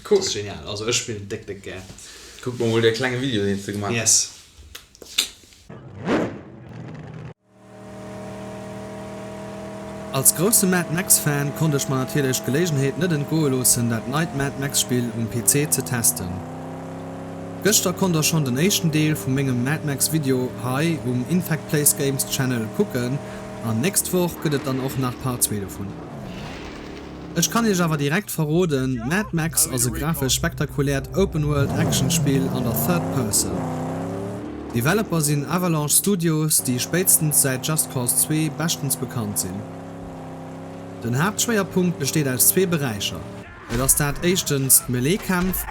Cool. Das ist genial. Also ech spillen déck déck gär. Kuck mer mol dee klenge Video deen s de gemaach hues. Yes. Als grousse Mad Max Fan konnt ech mer natierlech d'Geléigenheet net entgoe loossen dat neit Mad Max Spill um PC ze testen. Gëschter konnt der schonn den éischten Deel vu mengem Mad Max Video hei um Infect Plays Games Channel kucken an nächst Woch gëtt et dann och nach Part 2 dovun. Ech kann iech awer direkt verroden, Mad Max ass e grafesch spektakuläert Open-World Action-Spill an der Third Person. Developer sinn Avalanche Studios, déi spéitstens säit Just Cause 2 beschtens bekannt sinn. Den Haaptschwéierpunkt besteet aus zwee Beräicher, et ass dat éischtens d'Melee-Kämpf,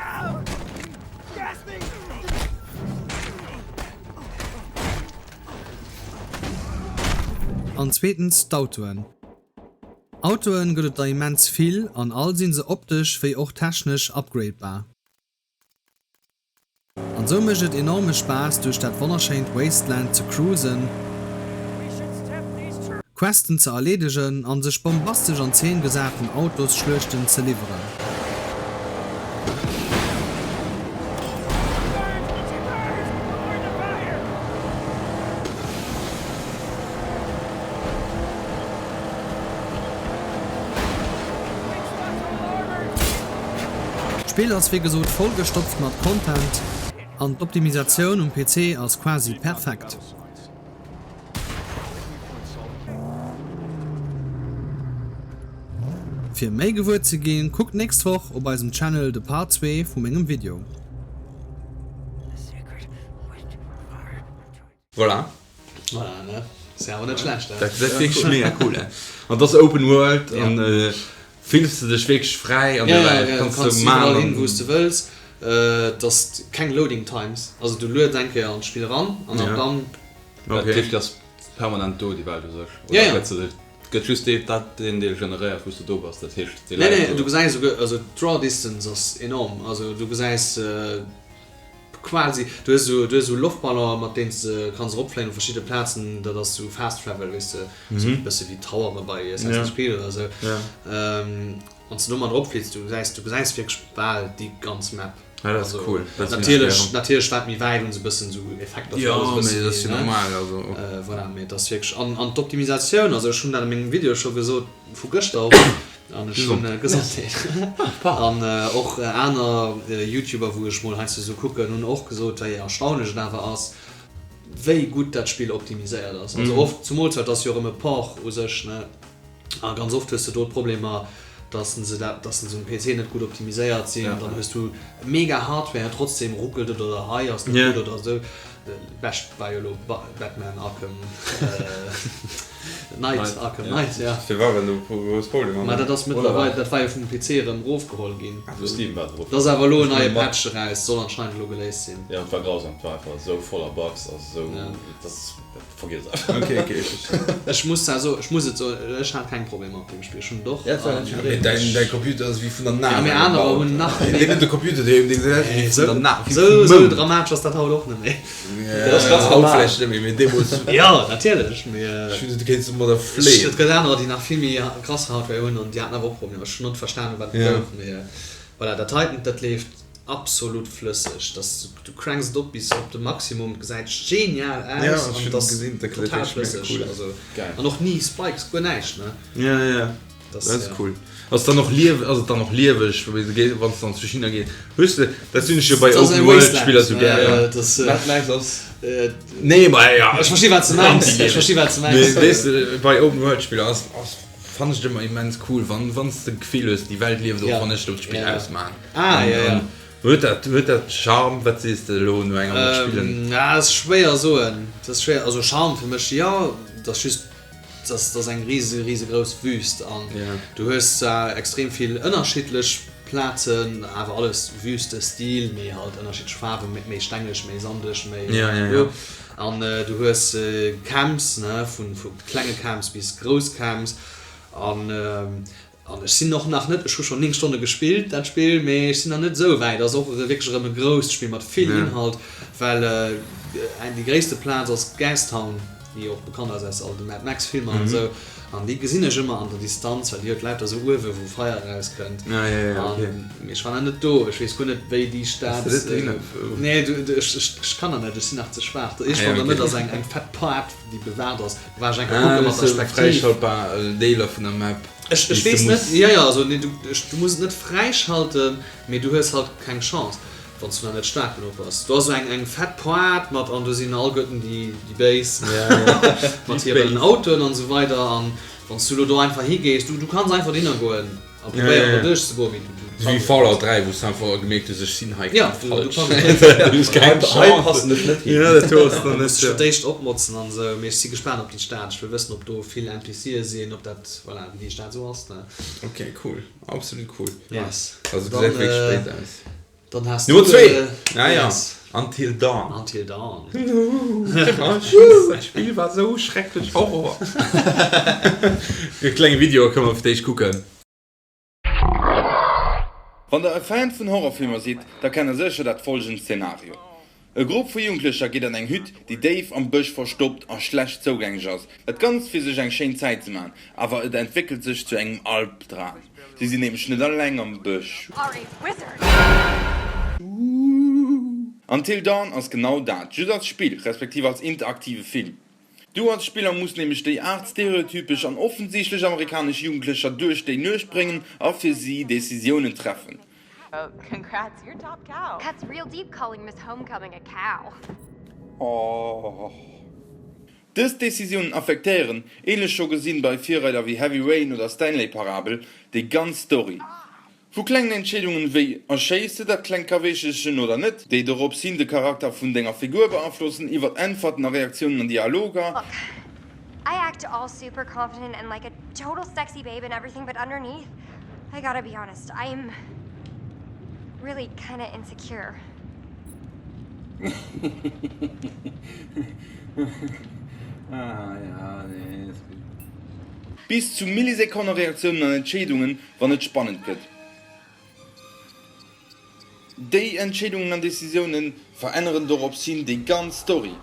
an zweetens d'Autoen. Autoen gëtt et der immens vill an all sinn se optesch wéi och technesch upgradebar. An sou mécht et enorme Spaass duerch dat wonnerschéint Wasteland ze cruisen, Questen ze erleedegen an sech bombastesch an Zeen gesaten Autosschluechten ze liwweren. D'Spill ass wéi gesot vollgestopft mat Content an d'Optimisatioun um PC ass quasi perfekt. Fir méi gewuer ze ginn, kuckt nächst Woch op eisem Channel de Part 2 vu mengem Video. Voilà. Voilà, ne? Ass jo awer net schlecht, Dat gesäit wierklech mega cool aus. An et ass Open World an fills de dech wierklech fräi an der Welt. Ja, ja, du kanns iwwerall hin, wou s de wëlls. Et ass keng Loading Times, also du lueds eng Kéier an d'Spill eran an ab dann. Dat heescht, déi ass permanent do, déi Welt u sech? Ja, ja. Oder gëtt se, gëtt just dee, dat, deen Deel generéiert, wou s du do bass? Dat heescht, déi Leit. Nee, nee, du gesäis esouguer, also d'Draw Distance ass enorm. Also du gesäis. Quasi, du hues esou, du hues esou Loftballonen mat deenen s de kanns eropfléien op verschidde Plazen, dat ass esou Fast Travel, weess de, esou e bësse wéi d'Tauere bei Assassin's Creed oder esou. Wann s de domat eropfliss, du gesäis, du gesäis wierklech bal déi ganz Map. Ah, dat ass cool. Dat hunn ech Natierlech, gären. natierlech wat méi wäit hunn se e bëssen esou Effekter fir Jo, alles e bësse mee dat ass méi, jo ne? normal, also. Voilà, mee et ass wierklech, an, an d'Optimisatioun, also ech hunn dat a mengem Video scho gesot, vu gëschter och, An ech hunn Gesondheet. An och aner Youtuber wou ech mol heiansdo sou kucken hunn och gesot wéi erstaunlech et awer ass wéi gutt dat Spill optimiséiert ass. Also oft, zumools well et ass jo erëm e Port u sech ne, a ganz oft hues de do d'Problemer dass se dat, dass se um PC net gutt optimiséiert sinn, dann hues du mega Hardware trotzdem ruckelt et oder hei ass net gutt oder esou. Bescht war jo elo Batman Arkham Knight, Arkham Knight, ja. Firwat waren do grouss Problemer? Ma dat ass mëttlerweil, dat war jo vum PC erëm erofgeholl ginn. Ah, vu Steam war et erofgeholl. Et ass awer elo en neie Patch eraus, soll anscheinend elo geléist sinn. Jo, et war grausam, et war einfach esou voller Bugs a sou, dat vergiess et einfach. Ok, ok, ech verstinn. Ech muss zwar soen, ech muss et soen, ech hat keng Problemer mat deem Spill, ech hunn et och. Ja, et war net schlëmm. Mee däin, däi Computer ass ewéi vun der NASA Ja, mee anerer gebaut. hunn nach méi. Deen huet e Computer doheem, dee gesäit aus ewéi vun der Na, wéi Esou, vum esou Mound. dramatesch ass dat haut och net méi. Dat ass ganz normal. Haut vläicht net méi, mee deemools. Jo, natierlech, mee. Ech hunn, du kéints domadder fléien. Et gëtt anerer, déi nach vill méi krass Hardware hunn an déi haten awer och Problemer. Ech hunn net verstanen, wat et gouf, mee voilà, dat heiten, dat leeft absolut flësseg. Dat, du cranks et op bis op de Maximum, et gesäit genial aus an et ass total flësseg. Also, an och ni Spikes, guer näischt, ne? Ja, ja. Dat ass cool. Ass dann och liew, ass et dann och lieweg, wann s de an d'Zuchina gees? Hues de, dat hunn ech jo bei Open World Spiller sou gären. Mad Max ass. Nee, ma ja. Ech versti wat s de mengs, ech versti wat s de mengs. Mee weess de, bei Open World Spiller ass, ass, fannen ech et ëmmer immens cool, wann, wann s de d'Gefill hues, déi Welt lieft och, wann ech do d'Spill ausmaan. Ah, ja, ja. Huet dat, huet dat Charme? Wat sees de elo no enger Woch spillen? Ah, ass schwéier soen, dat ass schwéier, also Charme fir mech jo, et ass just. Dat ass eng rise risegrouss Wüst an du hues zwar extrem vill ënnerschiddlech Plazen, awer alles Wüste-Stil, mee halt ënnerschiddlech Faarwen, méi stenglech, méi sandeg, méi jo. An du hues Camps, ne, vu klenge Camps bis grouss Camps an An ech sinn och nach net, ech hu schonn 9 Stonne gespillt dat Spill, mee ech sinn nach net esou wäit. Ass och wierklech erëm e grousst Spill mat vill Inhalt, well déi gréisste Plaz ass Gastown, déi och bekannt ass aus all de Mad Max Filmer an esou. An déi gesinn ech ëmmer an der Distanz, well déi huet lauter esou Uewe wou Feier erauskënnt. An mee ech war nach net do, ech weess guer net wéi déi Stad. Nee ech kann nach net, ech sinn nach ze schwaach. Iergendwann an der Mëtt ass eng fett Paart déi bewaacht ass, do war ech eng Kéier kucke mat der Spektiv. Fräischaltbar Deeler vun der Map. Ech ech weess net, jo jo, also nee, du du muss et net fräischalten, mee du hues halt keng Chance, wann s du nach net staark genuch bass. Do ass esou eng eng fett Poart mat an do sinn alleguerten déi déi Béis mat hiren Autoen an esou weider an wann s du elo do einfach higees, du du kanns einfach dohinner goen a probéieren do duerchzegoen, mee du du Wéi Fallout 3, wou s du einfach gemierkt hues, ech sinn hei falsch. Hei passen ech net hin. Du muss dech fir d'éischt opmotzen an esou, mee ech si gespaant op déi Stad. Ech wëll wëssen, ob do vill NPCe sinn, ob dat, voilà, wéi déi Stad esou ass, ne. Ok, cool, absolut cool. Yes. Also gesäit wierklech béis aus. Dann has du. Nummer 2! Ah ja, Until Dawn. Until Dawn. Dat Spill war sou schrecklech Horror. E klenge Video kënne mer fir d'éischt kucken. Wann der e Fan vun Horrorfilmer sidd, da kennt der sécher dat folgend Szenario, E Grupp vu Jugendlecher geet an eng Hütt, déi déif am Bësch verstoppt a schlecht zougänglech ass. Dat Ganzt fir sech eng schéin Zäit ze man, awer et entwéckelt sech zu engem Albdram. Si sinn nämlech net alleng am Bësch. Until Dawn ass genau dat, just als Spill, respektiv als interaktive Film. Du als Spiller muss nämlech déi 8 stereotypesch an offensichtlech amerikanesch Jugendlecher duerch déi Nuecht bréngen a fir si Decisiounen treffen. Dës Decisiounen affektéieren, ähnlech scho gesinn bei Virreider wéi Heavy Rain oder Stanley Parabel, déi ganz Story. Vu klengen Entscheedungen wéi Erschéiss de dat klengt Kaweechelchen oder net, déi dorops hin de Charakter vun denger Figur beaflossen, iwwert Äntwerten a Reaktiounen an Dialoger, Look, I act all super confident and like a total sexy babe and everything but underneath, I gotta be honest, I'm really kinda insecure. Bis zu Millisekonne-Reaktiounen an Entscheedungen, wann et spannend gëtt. Déi Entscheedungen an Decisioune veränneren dorops hin déi ganz Story.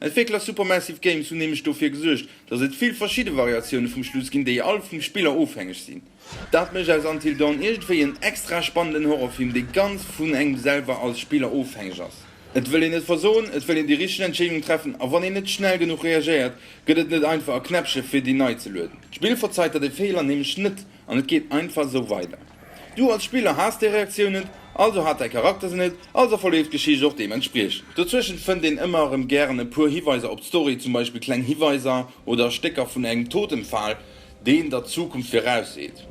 Entwéckler Supermassive Games hunn nämlech dofir gesuergt, dass et vill verschidde Variatioune vum Schluss ginn, déi all vum Spiller ofhängeg sinn. Dat mécht aus Until Dawn iergendwéi en extra spannenden Horrorfilm, dee ganz vun engem selwer als Spiller ofhängeg ass. Et wëll een net versoen, et wëll een déi richteg Entscheedung treffen a wann een net schnell genuch reagéiert, gëtt et net einfach e Knäppche fir déi nei ze lueden. D'Spill verzeit der de Feeler nämlech net an et geet einfach esou weider. Du als Spiller has déi Reaktioun net, also hat däi Charakter se net, also verleeft d'Geschicht och deementspriechend. Dozwëschent fënnt een ëmmer erëm gären e puer Hiweiser op d'Story, zum Beispill kleng Hiweiser oder Stécker vun engem Totempfal, deen der d'Zukunft virausseet.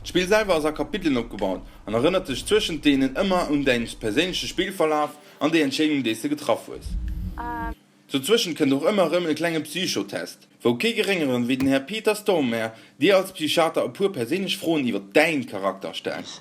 D'Spill selwer ass a Kapitelen opgebaut. an erënnert dech zwëschent deenen ëmmer un däin perséinleche Spillverlaf an déi Entscheedung déi s de getraff hues. Dozwëschent kënnt och ëmmer erëm e klenge Psychotest, wou kee geréngeren wéi den Här Peter Stormare dir als Psychiater e puer perséinlech Froen iwwer däin Charakter stellt.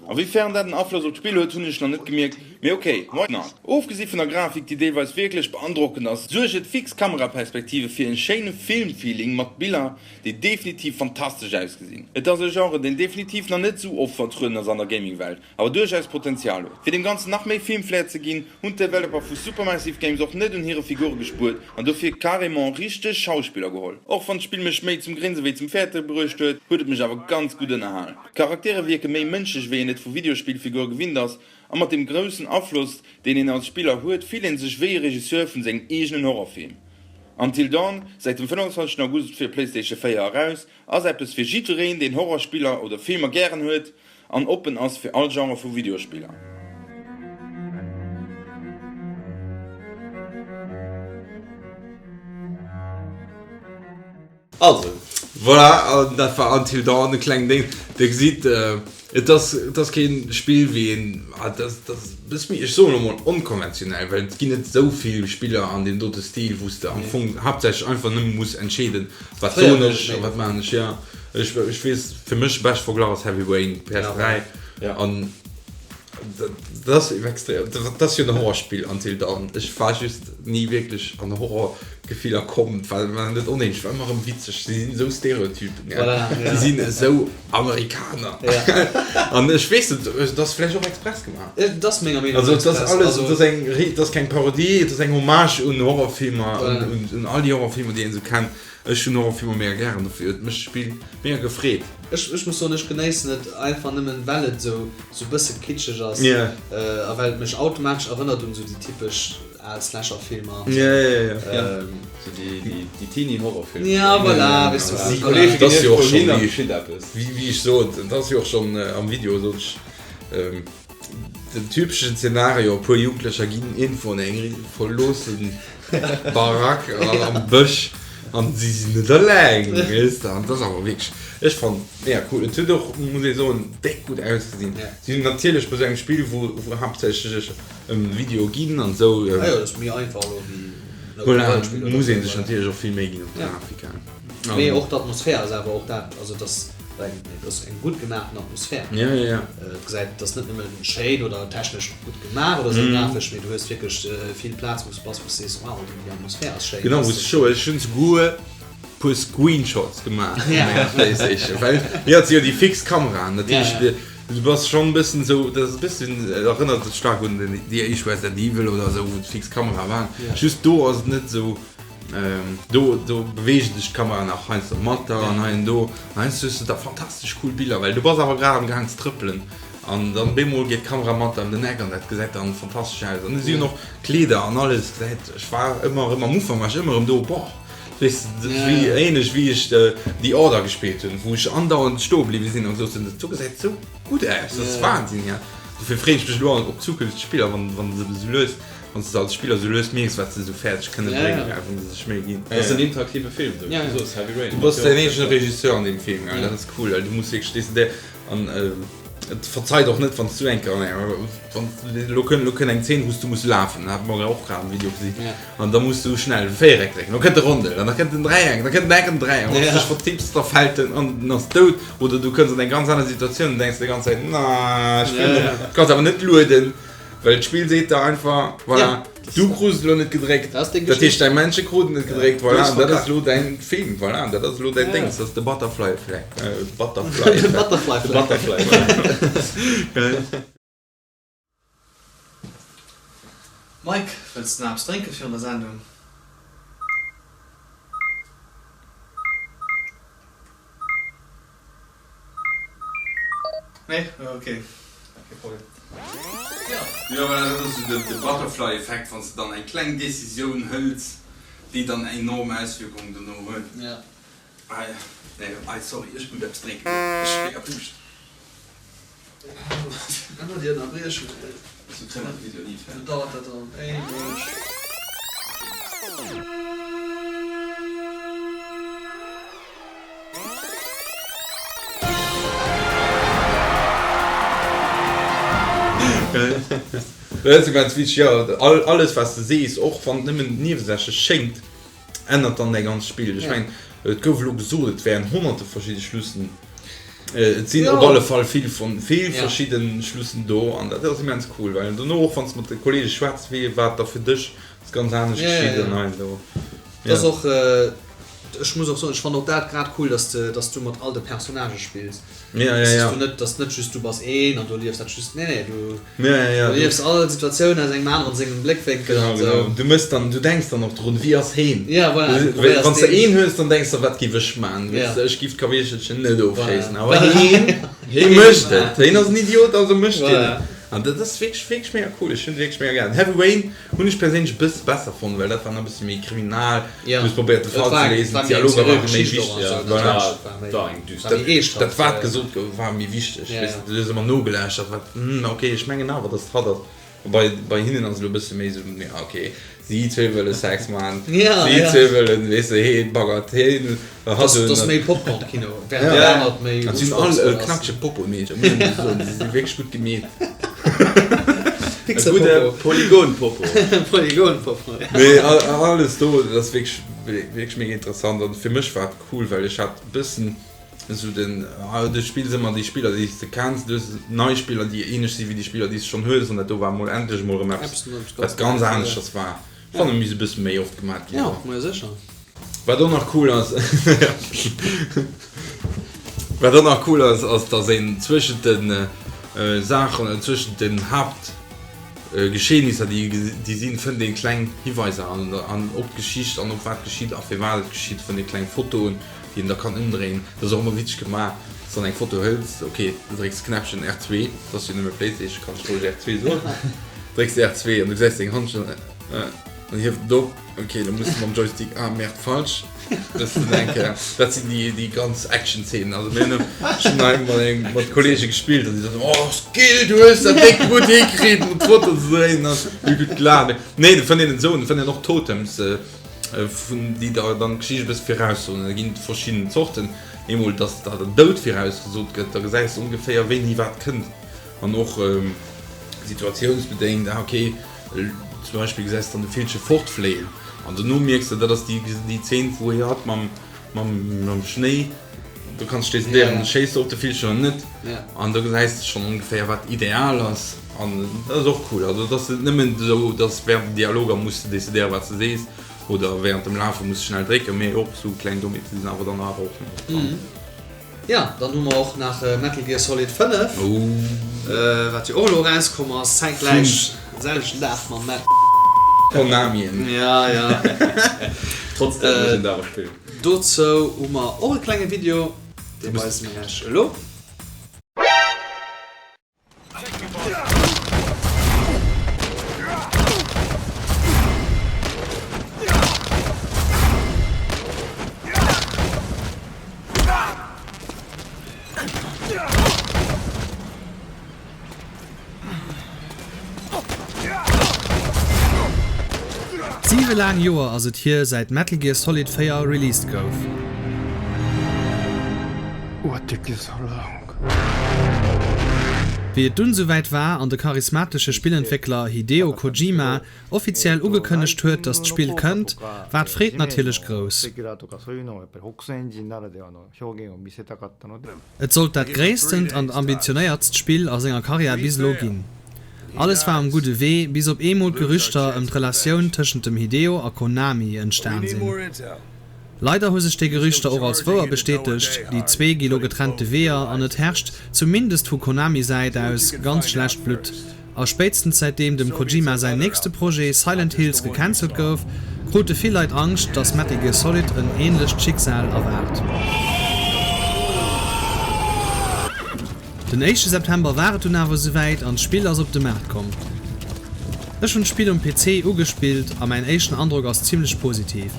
A wéi fern dat en Afloss op d'Spill huet, hunn ech nach net gemierkt, mee ok, why not? Ofgesi vun der Grafik, déi deelweis wierklech beandrockend ass, suerge d'fix Kameraperspektive fir en schéine Filmfeeling mat Biller, déi definitiv fantastesch ausgesinn. Et ass e Genre, deen definitiv nach net esou oft vertrueden ass an der Gaming-Welt, awer duerchaus Potenzial huet. Fir dem Ganzen nach méi Filmflair ze ginn, hunn d'Developer vu Supermassive Games och net un hire Figure gespuert an dofir carrément richteg Schauspiller geholl. Och wann d'Spill mech méi zum Grinse wéi zum Fäerte bruecht huet, huet et mech awer ganz gutt ënnerhalen. D'Charaktere wierke méi mënschlech wéi een et vu Videospillfigure gewinnt ass a mat dem groussen Afloss deen een als Spiller huet, fillt een sech wéi e Regisseur vun sengem eegenen Horrorfilm. Until Dawn, säit dem 25 August fir PlayStation 4 eraus, ass eppes fir jiddwereen deen Horrorspiller oder Filmer gären huet an oppen ass fir all Genre vu Videospiller. Also. Voilà, an dat war Until Dawn, e klengen Ding. Dir gesitt, et ass, et ass keen Spill wéi een, et ass, et ass e bësse méi, ech soen elo mol onkonventionell, well et ginn net esou vill Spiller an deem dote Stil, wou s de am Fong haaptsächlech einfach nëmme muss entscheeden, wat soen ech a wat maachen ech. Jo, ech, ech weess, fir mech de beschte Verglach ass Heavy Rain, PS3, an Dat ass extrem, dat ass jo en Horrorspill Until Dawn. Ech war just ni wierklech an Horrorgefiller komm, et war war net onheemlech, et war ëmmer erëm witzeg. Si sinn esou Stereotypen, gell, si sinn esou Amerikaner an ech weess net, et ass vläicht och express gemaach. Et ass menger Meenung no express. Also et ass alles, et ass eng, et ass keng Parodie, et ass eng Hommage un Horrorfilmer, un all déi Horrorfilmer, déi een esou kennt. Ech hunn Horrorfilmer mega gären, dofir huet mech d'Spill mega gefreet. Ech muss soen, ech genéissen et einfach nëmmen well et esou sou bësse kitscheg ass a well et mech automatesch erënnert un esou déi typesch al Slasher-Filmer an esou. Sou déi Teenie-Horrorfilmer. Ja voilà, weess du. Déi Kollege ginn iergendwou hin an geschitt eppes. Wéi ech sot, et ass jo och schonn am Video, sot ech, den typeschen Zenario, e puer Jugendlecher ginn iergendwou an eng verloossen Barack am Bësch an si sinn net eleng, weess de. An dat ass awer wierklech, ech fannen et mega cool. Et huet och, muss ee soen, déck gutt ausgesinn. Si hunn natierlech bei esou engem Spill, wou wou haaptsächlech ëm Video ginn an esou, Ah jo, dat ass méi einfach elo wéi en Open voilà, World Spill oder muss esou, ee sech voilà. natierlech och vill Méi ginn op d'Grafik. Mee och d'Atmosphär ass awer och dat, also et ass eng, et ass eng gutt gemaachten Atmosphär. Ja, ja, ja. Et gesäit, et ass net nëmmen schéin oder technesch gutt gemaach oder esou grafesch, mee du hues wierklech vill Plaz wou s du bass, wou s du sees, wow, déi Atmosphär ass schéin. Genau, muss ech soen, ech hunn souguer puer Screenshots gemaach vun menger Playstation, well mir hat se jo déi fix Kameraen, dat heescht, du bass schonn e bëssen esou, dat ass e bëssen, erënnert et staark un déi éischt Resident Evil oder esou, wou d'fix Kamera waren, just do ass et net esou. Do do beweegt sech d'Kamera nach heiansdo mat der an hei an do. An heiansdo hues de da fantastesch cool Biller, well du bass awer grad am gaang ze trëppelen an dann bemol geet d'Kamera mat der ëm den Eck an dat gesäit dann fantastesch aus. An du si hunn och Kleeder an alles gesäit, ech war ëmmer erëm am Ufank war ech ëmmer erëm do, boah, weess de, dat ass wéi ähnlech wéi ech The Order gespillt hunn, wou ech andauernd stoe bliwwe sinn an gesot hunn, dat do gesäit esou gutt aus, dat ass Wahnsinn, ja. Dofir freeën ech mech elo op zukünfteg Spiller, wann wann se esou lues Wann s de als Spiller sou lues mierks, wat se sou fäerdeg kënne bréngen, ja, wann se sech Méi ginn. Dat ass en interaktive Film, sou wéi du soos, Heavy Rain. Du bass däin eegene Regisseur an deem Film, ja, dat ass cool, well du muss wierklech decidéieren an et verzeit och net, wann s du eng Kéier an enger, wann elo kënn, elo kënn eng Zeen, wou s du muss lafen, dat hate mer och grad am Video gesinn, an da muss du schnell de Véiereck drécken, da kënnt de Rondel, an da kënnt den Dräieck, da kënnt den Eck an den Dräieck, wann s du dech vertipps, da fält en an en ass dout, oder du kënns an eng ganz aner Situatioun an denks déi ganz Zäit, na, ech wëll net, du kanns awer net lueden. Well d'Spill seet der einfach, voilà, du krus et elo net gedréckt, dat heescht däi Männche krut et net gedréckt, voilà, an dat ass elo däin Film, voilà, dat ass elo däin Déngs, dat ass de Butterfly-Effekt, Butterfly-Effekt, de Butterfly-Effekt. Mike, wëlls de nach eppes drénke virun der Sendung? Nee? Ok, kee Problem. Jo, voilà, dat ass esou de Butterfly-Effekt, wann s de dann eng kleng Decisioun hëls, déi dann enorm Auswierkungen dono huet. Ja. Ei, nee, ei, sorry, ech muss eppes drénken goen, ech hu mega Duuscht. Ëmmer déi Ënnerbriechung, ey. Sou kréie mer de Video ni fäerdeg. Sou dauert dat dann éiweg. Dat ass immens wichteg, jo. Alles wat s de sees, och wann et nëmmen niewesächlech schéngt, ännert dann däi ganzt Spill. Ech mengen, et gouf elo gesot, et wären honnerte verschidde Schlussen. Et sinn op alle Fall vill vill verschidde Schlussen do an dat ass immens cool, well dono och wann s de mat de Kolleege schwätz, wéi wat da fir dech ass ganz anescht geschitt an hei an do. Dat ass och, ech muss och soen, ech fannen och dat grad cool, dass de dass du mat all de Personnagë spills. Ja, ja, ja. Dass du net, dass net just du bass een an du erliefs dat just, nee, nee, du ja, ja, ja. erliefs all Situatioun aus engem aneren sengem Bléckwénkel genau, an esou. Genau. Du mëss dann, du denks dann och drun, wéi ass heen? Ja, voilà, du probéiers Wann s de deen. een hues, dann denks de, wat giff ech man? Ja. Weess de, ech giff d'Kaweechelchen net ofschéissen, Voilà. awer heen, hee mécht et. Heen ass en Idiot, also mécht hien Voilà. et. An dat ass wierklech, wierklech mega cool. Ech hunn et wierklech mega gären. Heavy Rain Hunn ech perséinlech e bësse besser fonnt, well dat war nach e bësse méi kriminal, du hues probéiert de Fall ze léisen, d'Dialoger ware méi wichteg, voilà. Dat wat gesot gouf war méi wichteg, weess de, du hues ëmmer nogelauschtert, wat, hm, ok, ech mengen awer datt hatt ass. Bei, bei hinnen ass et elo e bësse méi esou, ja ok, si zwee wëlle Sex man, si zwee wëllen, weess de, hee baggert heen, hatt Dat ass méi Popcorn-Kino, während dat anert méi An si hunn all e knackege Popo, mee ech muss emol soen, si si wierklech gutt gemeet. E gudde Polygon-Popo. Polygon-Popo, ja. Nee, alles do, dat ass wierklech, wierklech mega interessant. An fir mech war et cool, well ech hat e bëssen esou den, ah, du spills ëmmer déi Spiller, déi s de kenns, du hues nei Spiller, déi ähnlech si wéi déi Spiller, déi s de schonn hues, an dat do war emol endlech emol erëm eppes, wat ganz aneschters war. Ech fannen, et misst e bësse méi oft gemat ginn. Jo, ma sécher. Wat och nach cool ass, wat och nach cool ass, ass dass een zwëschent den Saachen, zwëschent den Haaptgeschehnisser déi déi sinn, fënnt een kleng Hiweiser an an op d'Geschicht an op wat geschitt a firwat et geschitt, fënnt ee kleng Fotoen déi een da kann ëmdréien. Dat ass och ëmmer witzeg gemaach, dass dann eng Foto hëls, ok, du drécks Knäppchen R2, dat ass jo nëmme Playstation, kann ech roueg R2 soen, drécks R2 an du gesäis deng Hand schon, dann hieft et op. Ok, da muss de mam Joystick, ah merde, falsch. Dat sinn eng Kéier, dat sinn déi, déi ganz Action-Szenen. Also mir hunn schon hei mat engem, mat Kollege gespillt an déi soten, oh Skill, du hues dat déck gutt hikritt, mat d'Foto ze dréinen an hu gutt gelaacht. Nee, do fënnt een esou, do fënnt een och Totems, vun déi der dann d'Geschicht e bësse viraussoen. Da ginn et verschidden Zorten. Eemol, dass der den Doud virausgesot gëtt, da gesäis de ongeféier wéini wat kënnt an och situatiounsbedéngt, ah ok, Zum Beispill gesäis de dann de Villche fortfléien an dono mierks de, dat ass déi déi Zeen, wou hie hatt mam mam mam Schnéi, do kanns de decidéieren, schéiss de op de Villchen oder net an do gesäis de schonn ongeféier wat ideal ass an dat ass och cool. Also et ass net nëmmen esou, dass während den Dialoger muss de decidéieren, wat s de sees oder während dem Lafe muss de schnell drécken, mee och esou kleng Dommheete sinn awer dann awer och nach dran. Jo, dann hu mer och nach Metal Gear Solid 5, wat jo och elo erauskomm ass, zäitgläich, selwechten Dag mam Met. Konamien. Ja, ja. Trotzdem muss een dat awer spillen. Dozou hu mer och e klenge Video, dee weise mir iech elo. Siwe laang Joer ass et hier säit Metal Gear Solid 4 released gouf. What took you so long? Wéi et dunn souwäit war an de charismatesche Spillentwéckler Hideo Kojima offiziell ugekënnegt huet, dass d'Spill kënnt, war d'Freed natierlech grouss. Et sollt dat gréisstent an ambitionéiertst Spill a senger Karriär bis elo ginn. Alles war um gudde Wee, bis op eemol d'Gerüchter ëm d'Relatioun tëschent dem Hideo a Konami entstan sinn. Leider hu sech déi Gerüchter och als wouer bestätegt, déi zwee gi lo getrennte Weeër an et herrscht, zumindest vu Konami-Säit aus, ganz schlecht Blutt. A spéitstens säitdeem dem Kojima säin nächste Projet Silent Hills gecancelt gouf, krute vill Leit Angscht, dass Metal Gear Solid en änlecht Schicksal erwaart. Den éischte September war et dunn awer esouwäit an d'Spill ass op de Maart komm. Ech hunn d'Spill um PC ugespillt a mäin éischten Androck ass zimmlech positiv.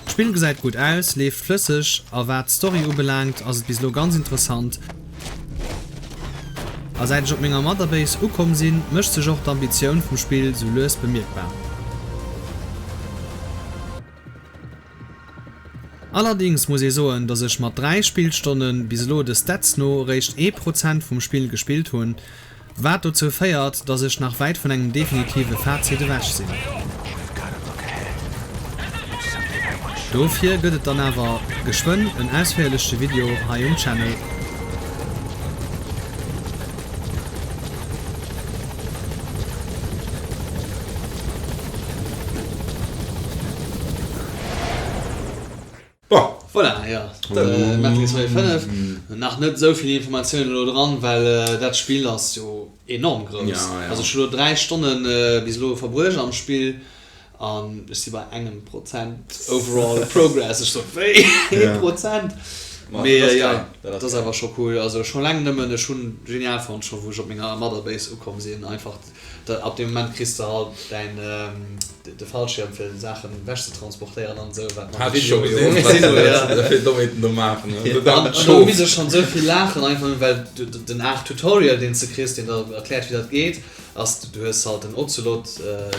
D'Spill gesäit gutt aus, leeft flësseg a wat d'Story ubelaangt ass et bis elo ganz interessant. A säit ech op menger Mother Base ukomm sinn, mécht sech och d'Ambitioun vum Spill sou lues bemierkbar. Allerdings muss ee soen, dass ech mat 3 Spillstonne bis elo de Stats no réischt ee Prozent vum Spill gespillt hunn, wat dozou féiert, dass ech nach wäit vun engem definitive Fazit ewech sinn. Dofir gëtt et dann awer geschwënn en ausféierleche Video hei um Channel. Bon. Voilà, jo, de Metal Gear Solid 5. Nach net esou vill Informatiounen elo dran, well dat Spill ass jo enorm grouss. Ja, ja. Also ech hu elo 3 Stonne bis elo verbruecht am Spill an ech si bei engem Prozent overall progress. Ech sot, wéi? Ee Prozent? Mee jo, dat ass awer scho cool. Also scho laang nëmmen, ech hunn genial fonnt, scho wou ech op menger Mother Base ukomm sinn, einfach Da ab deem Moment kriss de halt däin de Fallschierm fir Saachen ewech ze transportéieren an esou, wat mer am Video jo och gesinn hunn, ja. Fir Dommheeten do maachen. An do misst ech schonn esou vill laachen, einfach nëmmen well den Art Tutorial deen s de kriss, deen der erkläert wéi dat geet, ass du hues halt den Ocelot,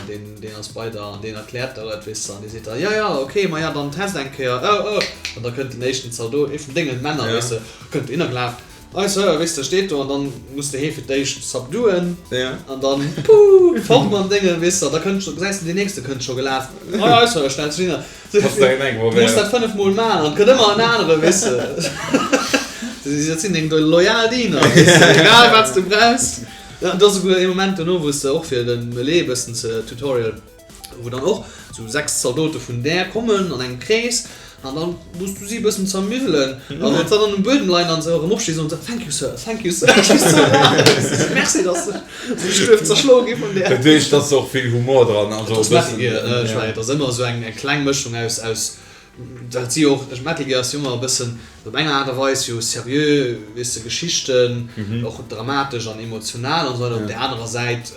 deen deen ass bei der an deen erkläert der et, weess de, an dee seet der, jo jo ok, ma ja dann test eng Kéier, oh oh, an da kënnt den éischten Zaldot, ee vun dengen Männer, weess de, kënnt dohinner gelaf. Hei Sir, weess de, steet do an dann muss de hee fir d'éischt subduen an dann puuh fort mam Déngen, weess de, an da kënnt scho, gesäis de, deen nächste kënnt scho gelaf, hei hei Sir, stellt sech hinner. Du muss dat 5 mol maachen an et kënnt ëmmer en anere, weess de. Dat sinn deng loyal Diener, weess de, egal wat s de brauchs. An et ass esouguer ee Moment dono, wou s de och fir de Melee e bëssen ze Tutorial. Wou dann och sou 6 Zaldote vun där kommen an engem Krees an dann muss du si e bëssen zermiwwelen an wann se dann um Buedem leien an se erëm opstinn soen se Thank you sir, thank you sir. Merci dass ech duerf zerschloe gi vun där. Dat heescht, et ass och vill Humor dran, also e bëssen. Ech mengen et ass ëmmer esou eng kleng Mëschung aus aus Dat si och, Metal Gear ass jo ëmmer e bëssen op eng Aart a Weis jo seriö, weess de, Geschichten, och dramatesch an emotional an esou weider. Op där anerer Säit.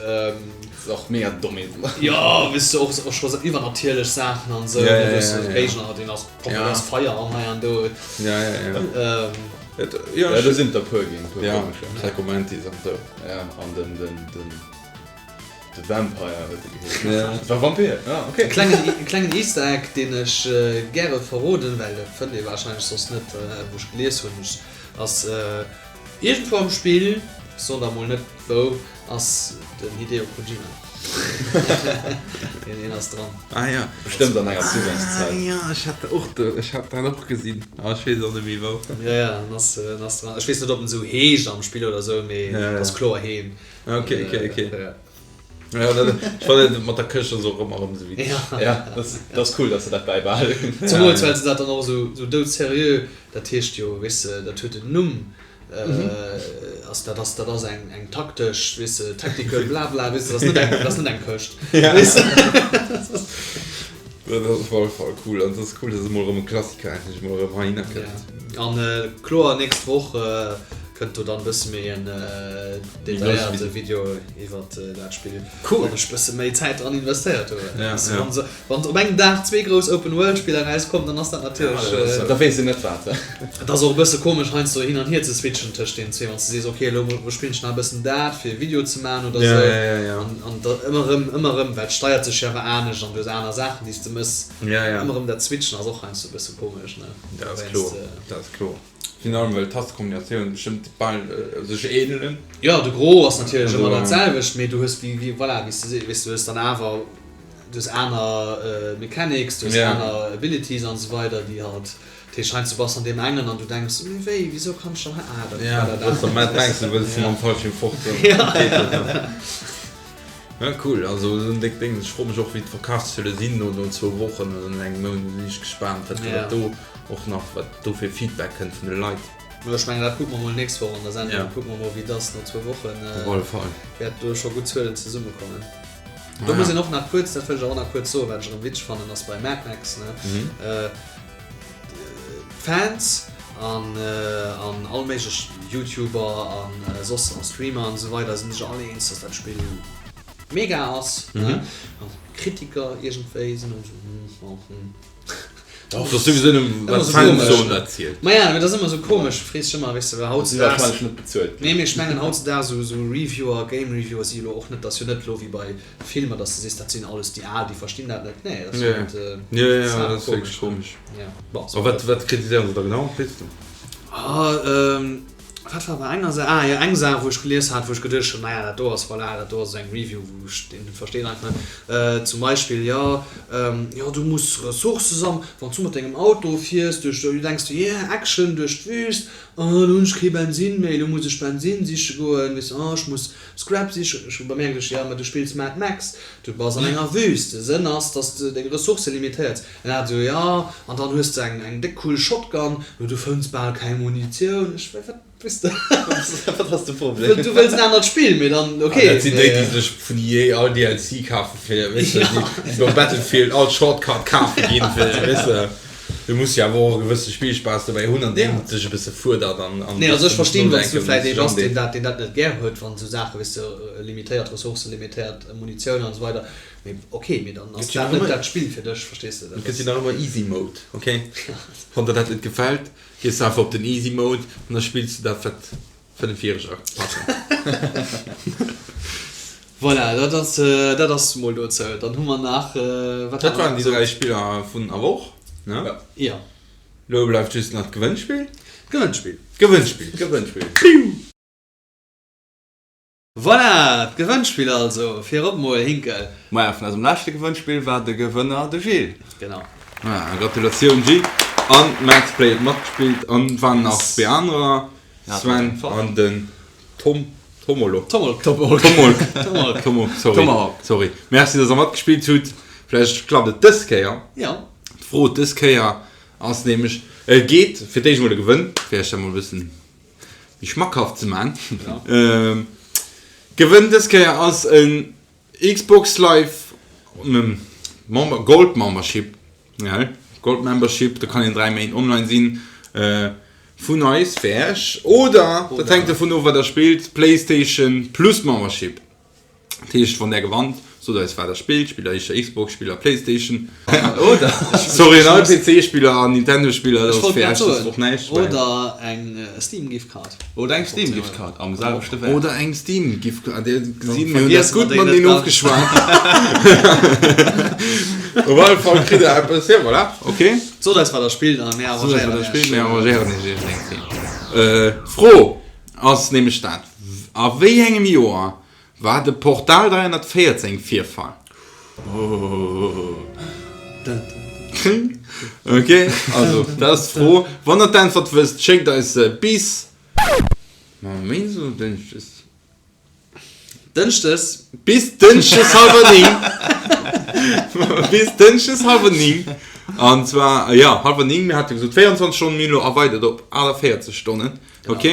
Ass och mega domm eben. Jo, weess de, och och scho iwwernatierlech Saachen an esou, ne, weess de, Géigner, deen ass komplett aus Feier an hei an do. Ja, ja, ja. Jo, do sinn der e puer ginn, e puer komescher. Psycho Mantis an esou. Ja, an den, den, den. De Vampire huet e geheescht. Ja. Et war Vampir, ah ok. E klengen, e klengen Easter Egg, deen ech gäre verroden, well dat fënnt ee warscheinlech soss net, wou ech gelies hunn, ass iergendwou am Spill, ech soen der mol net wou, ass den Hideo Kojima. Deen, deen ass dran. Ah ja. Bestëmmt an enger Zugangszell. Ah ja, ech hat och do, ech hat dat och gesinn, awer ech weess och net méi wou. Ja, ja, en ass, en ass dran. Ech weess net, ob en esou heescht am Spill oder esou, mee et ass kloer heen. Ok, ok, ok. Ja, dat, ech fannen dat mat der Këscht ass och ëmmer erëm esou witzeg. Ja, dat, dat ass cool, dass se dat bäibehalen hunn. Zemools well se dat dann och esou, esou doudseriö, dat heescht jo, weess de, dat huet en Numm, ass, dat ass, dat ass eng, eng taktesch, weess de, tactical blabla, weess de, dat ass net eng, dat ass net eng Këscht, weess de. Dat ass op alle Fall cool an et ass cool, dass emol erëm e Klassiker endlech emol erëm heihinner kënnt. Ja, an kloer nächst Woch kënnt do dann bësse méi en detailléierte Video iwwert dat Spill, wann ech bësse méi Zäit dran investéiert hunn. Ja, ja. Wann op engem Dag zwee grouss Open World Spiller erauskommen, dann ass dat natierlech. Da weess een net wat. Et ass och e bësse komesch heiansdo hin an hier ze switchen tëscht deenen zwee, wann s de sees, ok elo spillen ech nach e bëssen dat fir e Video ze maachen oder esou an da ëmmer erëm, ëmmer erëm, well et steiert sech jo awer anescht an du hues aner Saachen déi s de mëss, ëmmer erëm dat switchen ass och heiansdo e bësse komesch, ne? Dat ass kloer, dat ass kloer. Virun allem well d'Tastekombinatiounen bestëmmt bal sech ähnelen. Jo, de Gros ass natierlech ëmmer dat selwecht, mee du hues wéi, wéi, voilà, wéi s de sees, weess du hues dann awer, du hues aner Mechanics, du hues aner Abilities an esou weider, déi halt, dat heescht heiansdo bass an deem engen an du denks, mee wéi, wisou kann ech dann hei, ah, dat war dat anert. Ja, denks du wëlls mam Fallschierm fort, dann geet dat net. Ja cool, also esou en déckt Ding. Ech froe mech och wéi d'Verkafszuele sinn no no zwou Wochen oder no engem Mount. Do sinn ech gespaant wat wat do och nach wat do fir Feedback kënnt vun de Leit. Jo ech mengen dat kucke mer mol nächst Woch an der Sendung, kucke mer mol wéi et ass no zwou Wochen. Op alle Fall. Wäert do scho gutt Zuelen zesummekommen. Do muss een och nach kuerz, dat wëll ech och nach kuerz soen, wat ech erëm witzeg fannen ass bei Mad Max ne, d'Fans an an all méiglech Youtuber an soss an Streamer an esou weider sinn sech all eens dass dat Spill mega ass ne an d'Kritiker iergendwéi sinn och esou hm oh hm. Dat ass souwisou nëmmen, wat d'Fans soen, dat zielt. Ma ja, mee dat ass ëmmer esou komesch, du frees dech ëmmer, weess de, well Si hautzedags. warscheinlech net bezuelt Nee, ginn. mee ech mengen hautzedags esou, esou Reviewer, Game Reviewer si elo och net, dat ass jo net elo wéi bei Filmer, dass de sees, dat sinn alles déi Al, déi verstinn dat net. Nee, dat ass jo net. Jo, jo, dat ass dat ass wierklech komesch. komesch. Ja, bon, A wat, wat kritiséieren se da genau, weess de? Ah, wat war bei enger Saach? Ah jo, eng Saach, wou ech gelies hat, wou ech geduecht hunn, naja, dat do ass, voilà, dat do ass esou eng Review, wou ech deen verstinn einfach net. Zum Beispill, jo, jo, du muss Ressourcë sammeln, wann s du mat dengem Auto fiers duerch, du denks du, yeah, Action duerch d'Wüst, oh, elo hunn ech kee Bensinn méi, elo muss ech Bensinn siche goen, weess de, oh, ech muss Scrap sichen. Ech hu bei mir geduecht, jo, mä du spills Mad Max, du bass an enger Wüst, de Sënn ass, dass de deng Ressourcë limitéiert En hat esou, jo, an dann hues de eng eng déck cool Shotgun, mee du fënns bal keng Munitioun. Ech, wat, weess de, Wat ass de Problem? Du wëlls en anert Spill, mee dann, ok. Ah, dat sinn déi, déi sech vun EA all DLC kafe fir, weess de, déi bei Battlefield all Shortcut kafe ginn, fir, weess de. Du muss jo awer och e gewësse Spillspaass dobäi hunn, an deen sech e bësse fuerdert an, an Nee, also ech verstinn, wann s du nodenken, vläicht ee sech bass, deen andeet. dat, deen dat net gär huet, wann esou Saache, weess de, limitéiert Ressourcen, limitéiert Munitioun an esou weider, Mee ok, mee dann ass dat net dat Spill fir dech, verstees de? Et gëtt jo nach ëmmer Easy Mode, ok? Wann der dat net gefält, gees de einfach op den Easy Mode an da spills de dat, wat Fënnefjäreger packen. Voilà, dat ass, dat ass mol dozou. Dann hu mer nach, wat Dat waren déi 3 Spiller vun der Woch, ne? Jo. Lo bleift just nach d'Gewënnspill. D'Gewënnspill. D'Gewënnspill. D'Gewënnspill. Voilà, d'Gewënnspill also, virop mol Hinkel. Maja, vun eisem leschte Gewënnspill war de Gewënner de Gilles. Genau. Voilà, Gratulatioun Gilles. An Max Play huet matgespillt an et waren nach zwee anerer, Sven an den Tom, Tomolo. Tomolk. Tomolk. Tomolk, sorry. Tomahawk. Sorry. Merci, dass der matgespillt hutt. Vläicht klappt et dës Kéier. Jo. D'Fro dës Kéier ass nämlech, et geet fir d'éischt mol e Gewënn, fir iech dat mol e bëssen méi schmackhaft ze man. Gewënn dës Kéier ass en Xbox Live Member, Gold Membership, ja, Gold Membership, do kann een 3 Méint online sinn, vun eis fir Äech, oder, dat hänkt dovun of wat der spillt, Playstation Plus Membership. Dat heescht, wann där gewannt, sot eis wat der spillt, spillt der éischter Xbox, spillt der Playstation, Oder sorry un all PC-Spiller an Nintendo-Spiller, dat Ech ass wollt fir grad Iech dës soen, Woch näischt, well. Oder eng Steam Giftcard. Oder eng Steam Giftcard am selwechte Wäert. Oder eng Steam Giftcard, Dir gesinn, mir hunn dat Vergiesse mer gutt déi net mateneen ganz. ofgeschwat. Op alle Fall kritt der eppes, jo voilà, ok. Sot eis wat der spillt a mir Sot eis arrangéieren wat der Iech. spillt, mir arrangéieren Iech iergendeng Thema. D'Fro ass nämlech dat, A wéi engem Joer war de Portal 314 Virfall? Ok, also dat ass d'Fro. Wann der d'Äntwert wësst, schéckt eis se bis Méindes oder Dënschdes? Dënschdes. Bis Dënschdes hallwer 9. Bis Dënschdes hallwer 9. An zwar, jo, hallwer 9, mir hate gesot 24 Stonnen, mir hunn elo erweidert op 48 Stonnen. Ok,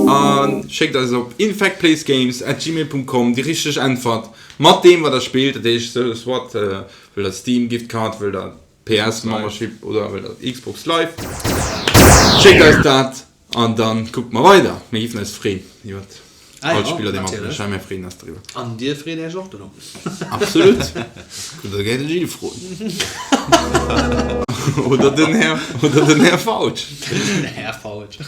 a schéckt eis op infectplaysgames at gmail punkt com déi richteg Äntwert mat deem wat der spillt, dat heescht soit wëllt der Steam Gift Card, wëllt der PS Membership oder wëllt der Xbox Live, schéckt eis dat an dann kucke mer weider. Mir géifen eis freen iwwert all Spiller dee matmécht, well mir freen eis driwwer. An dir freet äech och dono. Absolut. Kënnt der gär de Gilles froen. Oder den Här, oder den Här Fautsch. Den Här Fautsch.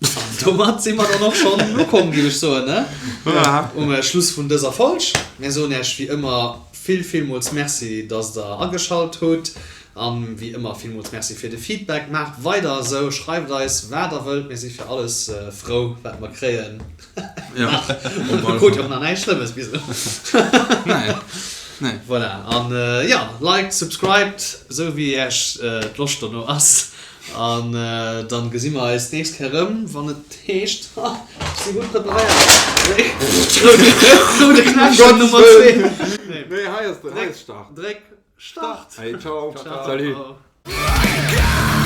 An domat si mer dann och schonn ukomm, géif ech soen, ne? Voilà. Um Schluss vun dëser Folg. Mir soen Iech wéi ëmmer vill, villmools Merci, dass der ageschalt hutt. An wéi ëmmer villmools Merci fir de Feedback. Maacht weider esou, schreift eis wat der wëllt. Mir si fir alles frou, wat mer kréien. Ja. Krut jo och nach näischt Schlëmmes bis elo. Nee. Nee. Voilà, an jo, liked, subscribed, esou wéi Iech d'Loscht dono ass. An dann gesi mer eis d'nächst Kéier erëm, wann et heescht, ha, ech si gutt preparéiert, roude Knäppchen Nummer 2. Nee, hei ass de, hei ass Start. Dréck Start. Hey, ciao. Salut. Ciao.